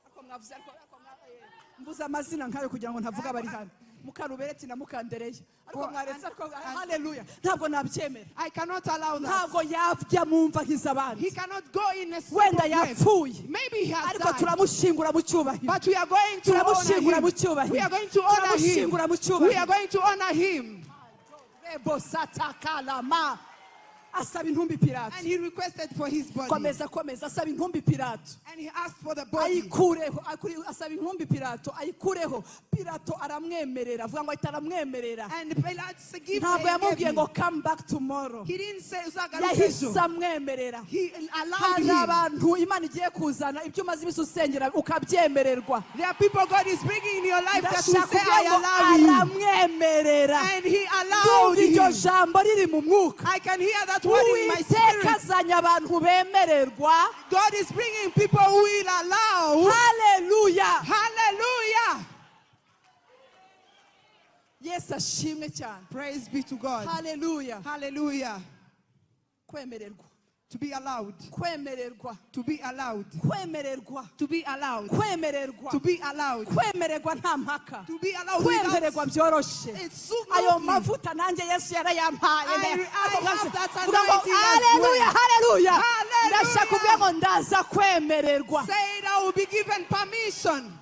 Ariko mwavuze, mvuze amazina nkayo kugira ngo ntavuga abari hano, Mukarubereti na Mukandereya, ariko mwaretse, ariko haleluya, ntabwo nabyemera. I cannot allow that. Ntabwo yajya mu mva He nk'iz'abandi. cannot go in a Wenda simple grave. yapfuye, Maybe he has ariko died. turamushingura mu cyubahiro. But we are going to honor Turamushingura mu him. cyubahiro. We are going to honor him. Turamushingura mu We cyubahiro. are going to honor him. Rebo satakalama. Asaba intumbi Pilato. And he requested for his body. Komeza, komeza, asaba intumbi Pilato, And he asked for the body. ayikureho, asaba intumbi Pilato ayikureho. Pilato aramwemerera, avuga ngo ahita aramwemerera. And Pilate said, give Ntabwo gave yamubwiye him. ngo come back tomorrow, He didn't say yahise Uzagarukejo. amwemerera. He allowed Hari him. abantu Imana igiye kuzana ibyo umaze iminsi usengera ukabyemererwa. There are people God is bringing in your life that will Ndashaka say, kuvuga I ngo allow you. aramwemerera. And he allowed Ndumva iryo him. jambo riri mu mwuka. I can hear that word in my Uwiteka spirit. azanye abantu bemererwa. God is bringing people who will allow. Haleluya. Hallelujah. Yesu ashimwe cyane. Praise be to God. Haleluya. Hallelujah. Kwemererwa, To be allowed. kwemererwa, To be allowed. kwemererwa, To be allowed. kwemererwa, To be allowed. kwemererwa nta mpaka, To be allowed kwemererwa without. byoroshye. It's so Ayo lovely. mavuta nanjye Yesu yarayampaye. I have that Vuga ngo anointing as haleluya, well. haleluya. Hallelujah. Ndashaka kuvuga ngo ndaza kwemererwa. Say it, I will be given permission.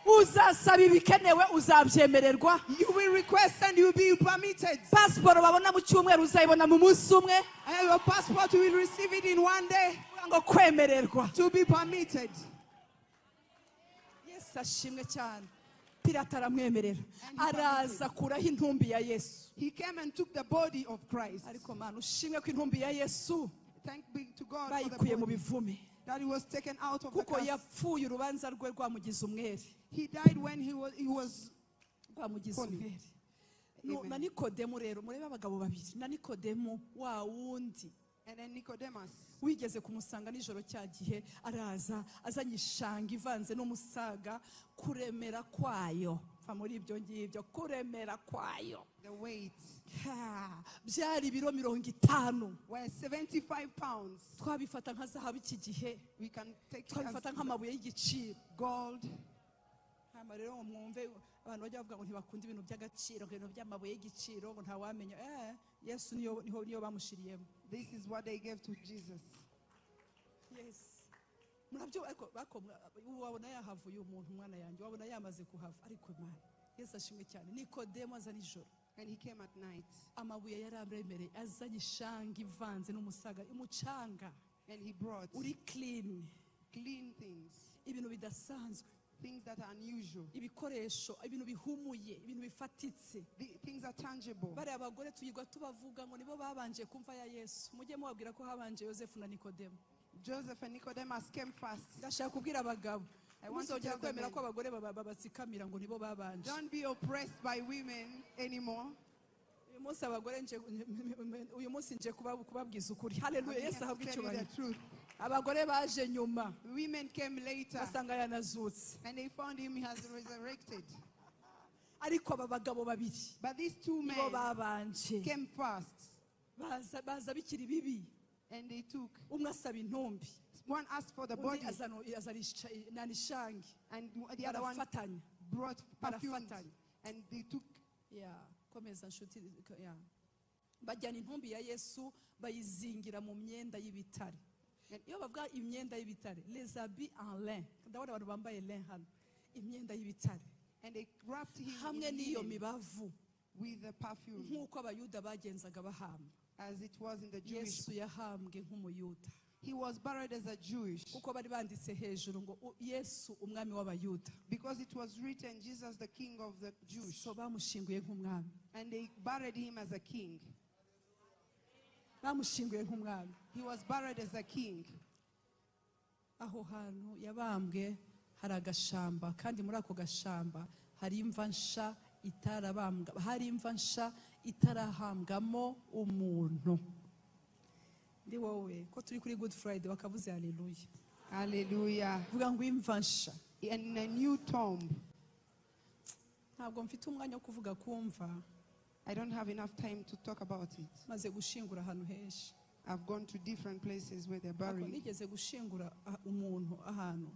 Uzasaba ibikenewe uzabyemererwa. You will request and you will be permitted. Pasiporo babona mu cyumweru uzayibona mu munsi umwe. And your passport, you will receive it in one day. Vuga ngo kwemererwa. To be permitted. Yesu ashimwe cyane. Pilato aramwemerera, araza akuraho intumbi ya Yesu. He came and took the body of Christ. Ariko Mana ushimwe ko intumbi ya Yesu Thank be to God for the bayikuye mu body bivume, that he was taken out of the kuko curse. yapfuye urubanza rwe rwamugize umwere, He died when he was rwamugize Holy. umwere. Amen. Na Nikodemu rero, murebe abagabo babiri, na Nikodemu wa wundi And then Nicodemus, wigeze kumusanga nijoro cya gihe, araza azanye ishanga ivanze n'umusaga, kuremera kwayo, pfa muri ibyo ngibyo, kuremera kwayo, the weight Ha, byari ibiro 50. were 75 pounds. Twabifata nka zahabu iki gihe, We can take it as twabifata nk'amabuye y'igiciro. gold. Hama rero ngo mwumve abantu bajya bavuga ngo ntibakunda ibintu by'agaciro, ngo ibintu by'amabuye y'igiciro, ngo ntawamenya. Yesu niyo niho niyo bamushiriyemo. This is what they gave to Jesus. Yes, murabyo, ariko bako ubu wabona yahavuye umuntu, umwana yanjye wabona yamaze kuhava, ariko Imana, Yesu ashimwe cyane. Nikodemo aza nijoro. And he came at night. Amabuye yari aremereye, azanye ishanga ivanze n'umusaga, umucanga And he brought uri clean, clean things, ibintu bidasanzwe, things that are unusual, ibikoresho, ibintu bihumuye, ibintu bifatitse. the things are tangible. Bariya abagore tuyigwa tubavuga ngo nibo babanje kumva ya Yesu, mujye mubabwira ko habanje Yosefu na Nikodemo. Joseph and Nicodemus came first. Ndashaka kubwira abagabo, I want to Ntuzongere tell the kwemera men, ko abagore babatsikamira ngo nibo babanje. Don't be oppressed by women anymore. Uyu munsi abagore nje, uyu munsi nje kubabwiza ukuri. Haleluya. I'm Yesu here to ahabwe tell you icyubahiro. the truth. Abagore baje nyuma Women came later basanga yanazutse. And they found him, he has resurrected. Ariko aba bagabo babiri But these two nibo men babanje. Came first Baza baza bikiri bibi. And they took. Umwe asaba intumbi. One asked for the Undi body azana azana nani ishangi. And the other one Barafatanya. Brought perfumes Barafatanya. And they took. Ya, komeza nshuti ya. Bajyana intumbi ya Yesu bayizingira mu myenda y'ibitare. Iyo bavuga imyenda y'ibitare, les habits en lin, ndabona abantu bambaye lin hano, imyenda y'ibitare And they wrapped him hamwe in n'iyo linen mibavu with the perfume, nk'uko abayuda bagenzaga bahamba. As it was in the Jewish. Yesu yahambwe nk'umuyuda. He was buried as a Jewish Kuko bari banditse hejuru ngo Yesu umwami w'abayuda. Because it was written, Jesus the King of the Jews. So bamushinguye nk'umwami. And they buried him as a king. Bamushinguye nk'umwami. He was buried as a king. Aho hantu yabambwe hari agashamba, kandi muri ako gashamba hari imva nsha itarabambwa, hari imva nsha itarahambwamo umuntu. Ndi wowe ko turi kuri Good Friday bakavuze haleluya. Hallelujah. Vuga ngo imva nsha. And a new tomb. Ntabwo mfite umwanya wo kuvuga kumva. I don't have enough time to talk about it. Maze gushingura ahantu henshi. I've gone to different places where they're Ariko buried. nigeze gushingura umuntu ahantu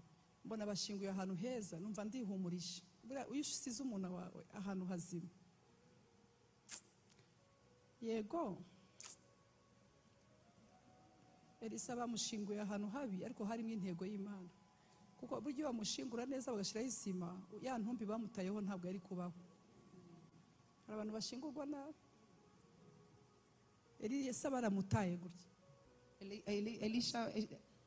mbona bashinguye ahantu heza numva ndihumurije. Buriya iyo usize umuntu wawe ahantu hazima, yego Elisa bamushinguye ahantu habi ariko harimo intego y'Imana, kuko buryo bamushingura neza bagashyiraho isima ya ntumbi bamutayeho ntabwo yari kubaho. Hari abantu bashingurwa nabi. Elisa baramutaye gutya.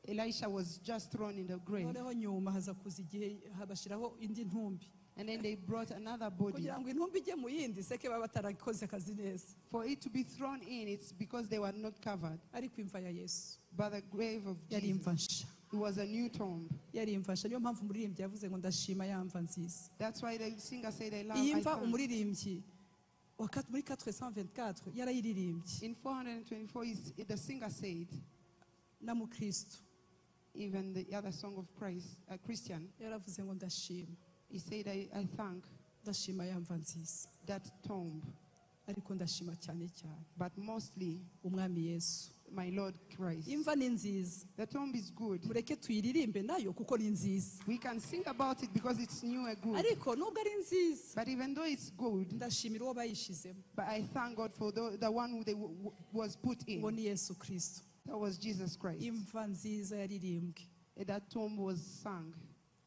Elisha was just thrown in the grave. Noneho nyuma haza kuza igihe bashyiraho indi ntumbi. And then they brought another body. Kugira ngo intumbi ijye mu yindi seke baba batarakoze akazi neza. For it to be thrown in, it's because they were not covered. Ariko imva ya Yesu But the grave of yari Jesus, imva nsha. it was a new tomb. Yari imva nsha. Niyo mpamvu umuririmbyi yavuze ngo ndashima ya mva nziza. That's why the singer said, I love Iyi I mva thank. Umuririmbyi wa muri 424 yarayiririmbye. In 424, the singer said, Na mukristo even the other song of Christ, a Christian, yaravuze ngo ndashima. He said, I thank Ndashima ya mva nziza. That tomb, Ariko ndashima cyane cyane but mostly umwami Yesu. My Lord Christ. Imva ni nziza. The tomb is good. Mureke tuyiririmbe nayo kuko ni nziza. We can sing about it because it's new and good. Ariko nubwo ari nziza, But even though it's good, ndashimira uwo bayishizemo. But I thank God for the one who they was put Uwo in. ni Yesu Kristo. That was Jesus Christ. Imva nziza yaririmbwe. And that tomb was sung.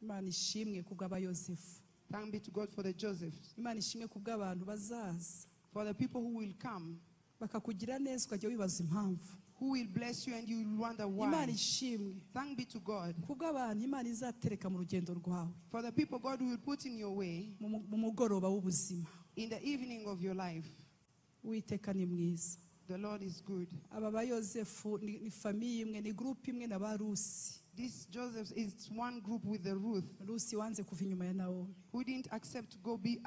Imana ishimwe kubw'aba Yosefu. Thank be to God for the Josephs. Imana ishimwe kubw'abantu bazaza For the people who will come, bakakugira neza ukajya wibaza impamvu. Who will bless you and you will wonder Imana why. ishimwe Thank be to God. kubw'abantu Imana izatereka mu rugendo rwawe For the people God will put in your way mu mugoroba w'ubuzima. In the evening of your life. Uwiteka ni mwiza. The Lord is good. Aba ba Yosefu ni famiye imwe, ni groupe imwe na ba Rusi. This Joseph is one group with the Ruth, Rusi wanze kuva inyuma ya Naomi. Who didn't accept to go be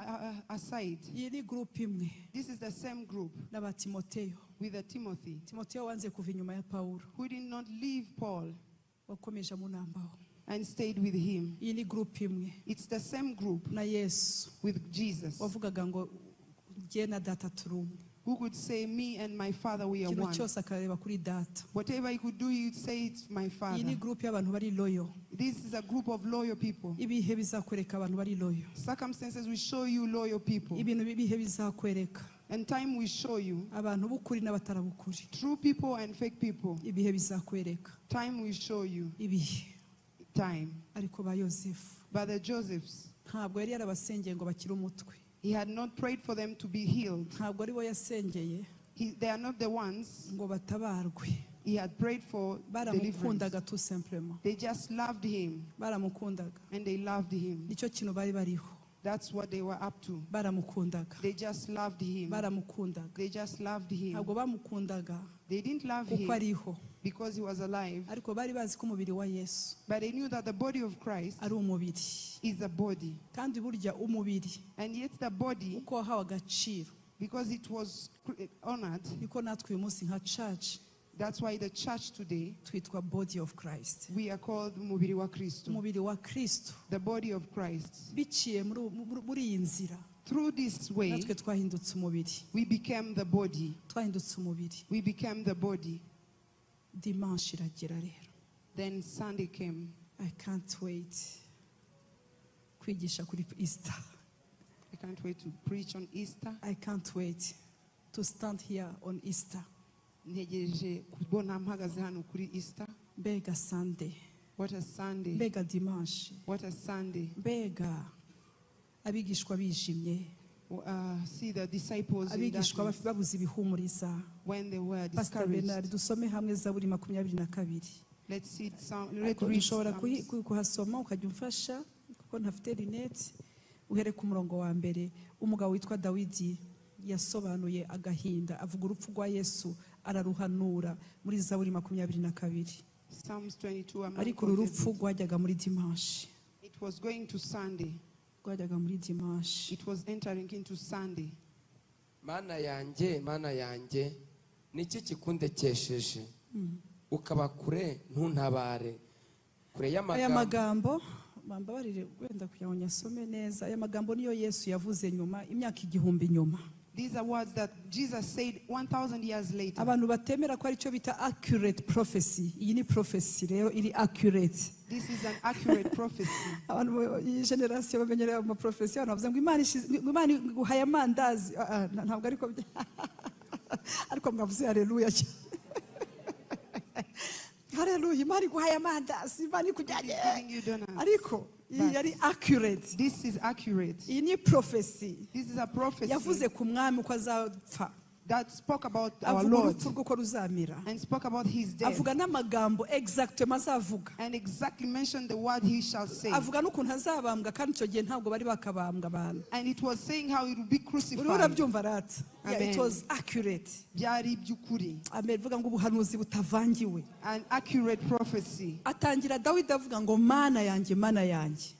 aside. Iyi ni groupe imwe This is the same group n'aba Timoteyo. With the Timothy, Timoteyo wanze kuva inyuma ya Paulo, who did not leave Paul wakomeje amunambaho. And stayed with him. Iyi ni groupe imwe It's the same group na Yesu with Jesus, wavugaga ngo jye na data turi umwe. Who could say, Me and my Father, we are Ikintu one. cyose akareba kuri data. Whatever he could do, he would say, It's my Iyi ni Father. groupe y'abantu bari loyal. This is a group of loyal people. Ibihe bizakwereka abantu bari loyal. Circumstances will show you loyal people. Ibintu ibihe bizakwereka And time will show you abantu b'ukuri n'abatarabukuri. True people and fake people. Ibihe bizakwereka. Time will show you. Ibihe. Time. Ariko ba Yosefu But the Josephs, ntabwo yari yarabasengeye ngo bakire umutwe. He had not prayed for them to be healed. Ntabwo ari bo yasengeye They are not the ones ngo batabarwe. He had prayed for deliverance. Baramukundaga tout simplement. They just loved him Baramukundaga. And they loved him. Nicyo kintu bari bariho. That's what they were up to. Baramukundaga. They just loved him. Baramukundaga. They just loved him. Ntabwo bamukundaga They didn't love kuko him ariho, because he was alive, ariko bari bazi ko umubiri wa Yesu but they knew that the body of Christ ari umubiri. is a body. Kandi burya umubiri And yet the body, uko wahawe agaciro, because it was honored, niko natwe uyu munsi nka church that's why the church today, twitwa body of Christ. we are called Mubiri wa Kristo, Umubiri wa Kristo. the body of Christ. Biciye muri iyi nzira, Through this way, natwe twahindutse umubiri. we became the body. Twahindutse umubiri. We became the body. Dimanche iragera rero. Then Sunday came. I can't wait kwigisha kuri Easter. I can't wait to preach on Easter. I can't wait to stand here on Easter. Ntegereje kubona mpagaze hano kuri Easter. Mbega Sunday. What a Sunday. Mbega dimanche. What a Sunday. Mbega abigishwa bijimye. See the disciples in Abigishwa darkness babuze ibihumuriza. when they were Pastor Bernard, discouraged. dusome hamwe Zaburi 22. Let's see some, let's Ariko read ushobora Psalms. kuhasoma ukajya umfasha kuko ntafite rinete. Uhere ku murongo wa mbere. Umugabo witwa Dawidi yasobanuye agahinda, avuga urupfu rwa Yesu, araruhanura muri Zaburi 22. Psalms 22, a man Ariko called uru rupfu David. rwajyaga muri dimanche. It was going to Sunday. Rwajyaga muri dimanche. It was entering into Sunday. Mana yanjye, Mana yanjye, niki kikundekesheje ukaba kure ntuntabare kure Aya y'amagambo? magambo bambabarire wenda kugira ngo nyasome neza. Aya magambo niyo Yesu yavuze nyuma, imyaka 1000 nyuma. These are words that Jesus said 1,000 years later. Abantu batemera ko aricyo bita accurate prophecy. Iyi ni prophecy rero iri accurate. This is an accurate prophecy. Abantu iyi generation bamenyereye ama prophecy, abantu bavuze ngo Imana ishize, ngo Imana iguhaye amandazi. Ntabwo ariko ariko mwavuze haleluya cyane. Haleluya, Imana iguhaye amandazi, Imana ikujyanye. Giving you donuts. Ariko iyi yari accurate. This is accurate. Iyi ni prophecy. This is a prophecy Yavuze ku mwami uko azapfa. that spoke about our Avuga Lord urupfu rw'uko ruzamira. and spoke about his death Avuga n'amagambo exactement azavuga. and exactly mentioned the word he shall say. Avuga n'ukuntu azabambwa, kandi icyo gihe ntabwo bari bakabambwa abantu. And it was saying how it would be Uriho crucified. urabyumva rata. Yeah, it Amen. was accurate. Byari iby'ukuri. Amen. Vuga ngo ubuhanuzi butavangiwe. An accurate prophecy. Atangira Dawidi avuga ngo Mana yanjye, Mana yanjye,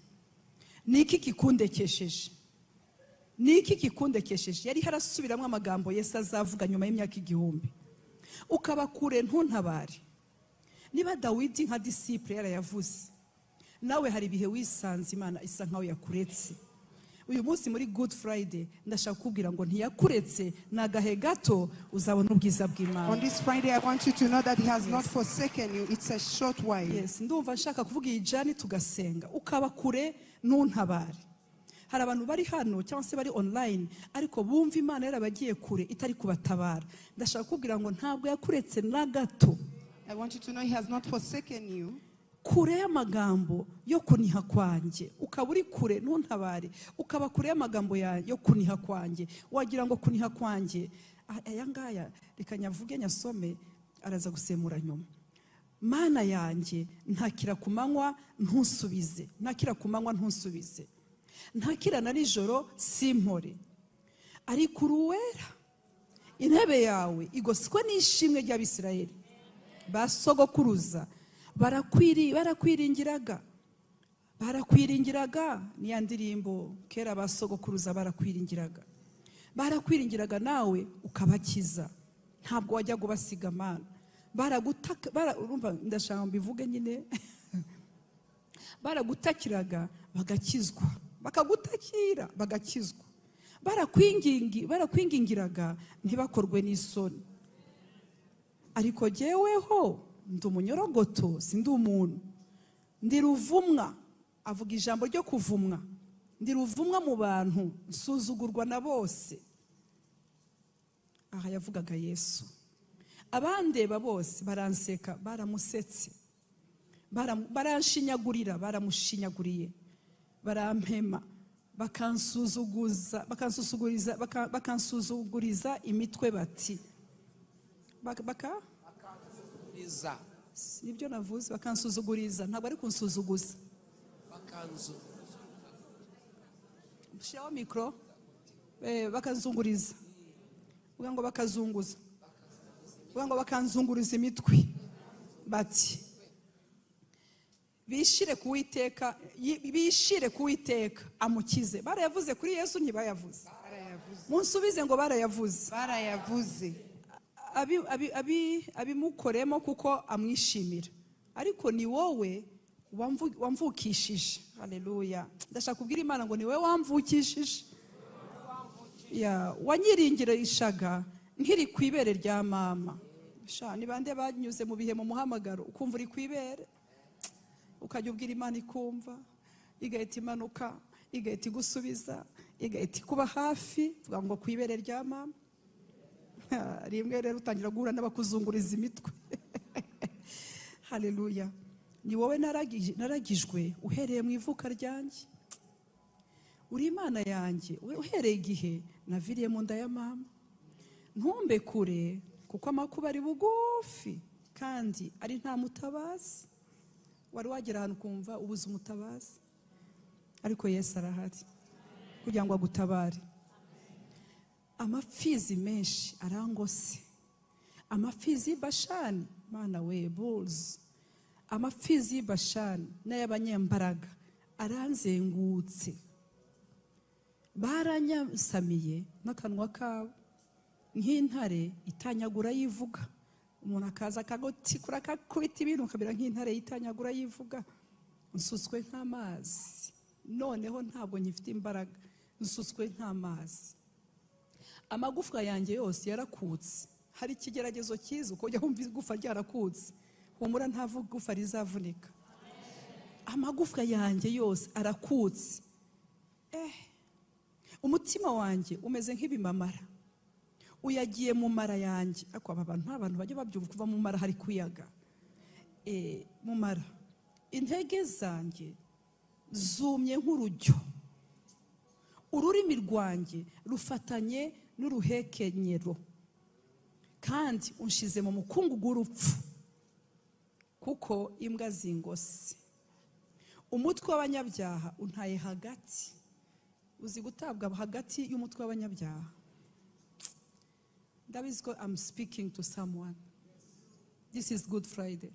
ni iki kikundekesheje? Ni iki kikundekesheje? Yari harasubiramo amagambo Yesu azavuga nyuma y'imyaka 1000. Ukaba kure ntuntabare. Niba Dawidi nka disciple yarayavuze, nawe hari ibihe wisanze Imana isa nkaho yakuretse. Uyu munsi muri Good Friday ndashaka kukubwira ngo ntiyakuretse, ni agahe gato uzabona ubwiza bw'Imana. On this Friday, I want you to know that he has not forsaken you. It's a short while. Yes, ndumva nshaka kuvuga iyi jani tugasenga. Ukaba kure ntuntabare. Hari abantu bari hano cyangwa se bari online ariko bumva Imana yarabagiye kure itari kubatabara. Ndashaka kukubwira ngo ntabwo yakuretse na gato. I want you to know he has not forsaken you. Kure y'amagambo yo kuniha kwanjye, ukaba uri kure ntuntabare, ukaba kure y'amagambo yo kuniha kwanjye. Wagira ngo kuniha kwanjye, aya ngaya reka nyavuge nyasome, araza gusemura nyuma. Mana yanjye, ntakira ku manywa ntusubize, ntakira ku manywa ntusubize, ntakira na nijoro simpore. Ariko uri uwera, intebe yawe igoswe n'ishimwe ry'Abisirayeli. Ba sogokuruza barakwiringiraga, barakwiringiraga. Ni ya ndirimbo kera, ba sogokuruza barakwiringiraga, barakwiringiraga nawe ukabakiza. Ntabwo wajya kubasiga Mana. Baragutaka, urumva ndashaka mbivuge nyine. Baragutakiraga bagakizwa, bakagutakira bagakizwa, barakwingingiraga ntibakorwe n'isoni. Ariko jyeweho ndi umunyorogoto, sindi umuntu, ndi ruvumwa. Avuga ijambo ryo kuvumwa, ndi ruvumwa mu bantu, nsuzugurwa na bose. Aha yavugaga Yesu. Abandeba bose baranseka, baramusetse, baranshinyagurira, baramushinyaguriye, barampema, bakansuzuguza, bakansusuguriza, bakansuzuguriza imitwe bati baka Iza. Nibyo navuze, bakansuzuguriza, ntabwo ari kunsuzuguza. Bakanzu. Shyiraho mikoro. Bakazunguriza. Uvuga ngo bakazunguza, uvuga ngo bakanzunguriza imitwe, bati: "Bishire ku Witeka, bishire ku Witeka amukize." Barayavuze kuri Yesu, ntibayavuze? Barayavuze. Munsubize ngo barayavuze. Barayavuze. Abimukoremo kuko amwishimira. Ariko ni wowe wamvukishije. Haleluya! Ndashaka kubwira Imana ngo ni wowe wamvukishije. Ya, wanyiringirishaga nkiri ku ibere rya mama. Sha, ni bande banyuze mu bihe mu muhamagaro ukumva uri ku ibere, ukajya ubwira Imana ikumva, igahita imanuka, igahita igusubiza, igahita ikuba hafi? Vuga ngo ku ibere rya mama. Rimwe rero utangira guhura n'abakuzunguriza imitwe. Haleluya! Ni wowe naragijwe uhereye mu ivuka ryanjye. Uri Imana yanjye uhereye igihe naviriye mu nda ya mama. Ntumbe kure, kuko amakuba ari bugufi kandi ari nta mutabazi. Wari wagera ahantu ukumva ubuze umutabazi? Ariko Yesu arahari kugira ngo agutabare. Amapfizi menshi arangose, amapfizi y'Ibashani, Mana we, bulls, amapfizi y'Ibashani n'ay'abanyembaraga aranzengutse. Baranyasamiye n'akanwa kabo nk'intare itanyagura yivuga. Umuntu akaza akagutikura, akakubita ibintu, ukamera nk'intare yitanyagura yivuga. Nsutswe nk'amazi, noneho ntabwo nkifite imbaraga. Nsutswe nk'amazi, amagufwa yanjye yose yarakutse. Hari ikigeragezo cyiza ukajya wumva igufa ryarakutse. Humura, nta gufa rizavunika. Amagufwa yanjye yose arakutse. Umutima wanjye umeze nk'ibimamara, uyagiye mu mara yanjye. Ariko aba bantu, nta bantu bajya babyumva, kuva mu mara hari kuyaga. Mu mara. Intege zanjye zumye nk'urujyo, ururimi rwanjye rufatanye n'uruhekenyero, kandi unshize mu mukungugu w'urupfu, kuko imbwa zingose. Umutwe w'abanyabyaha untaye hagati. Uzi gutabwa hagati y'umutwe w'abanyabyaha? Ndabizi ko I'm speaking to someone. This is Good Friday.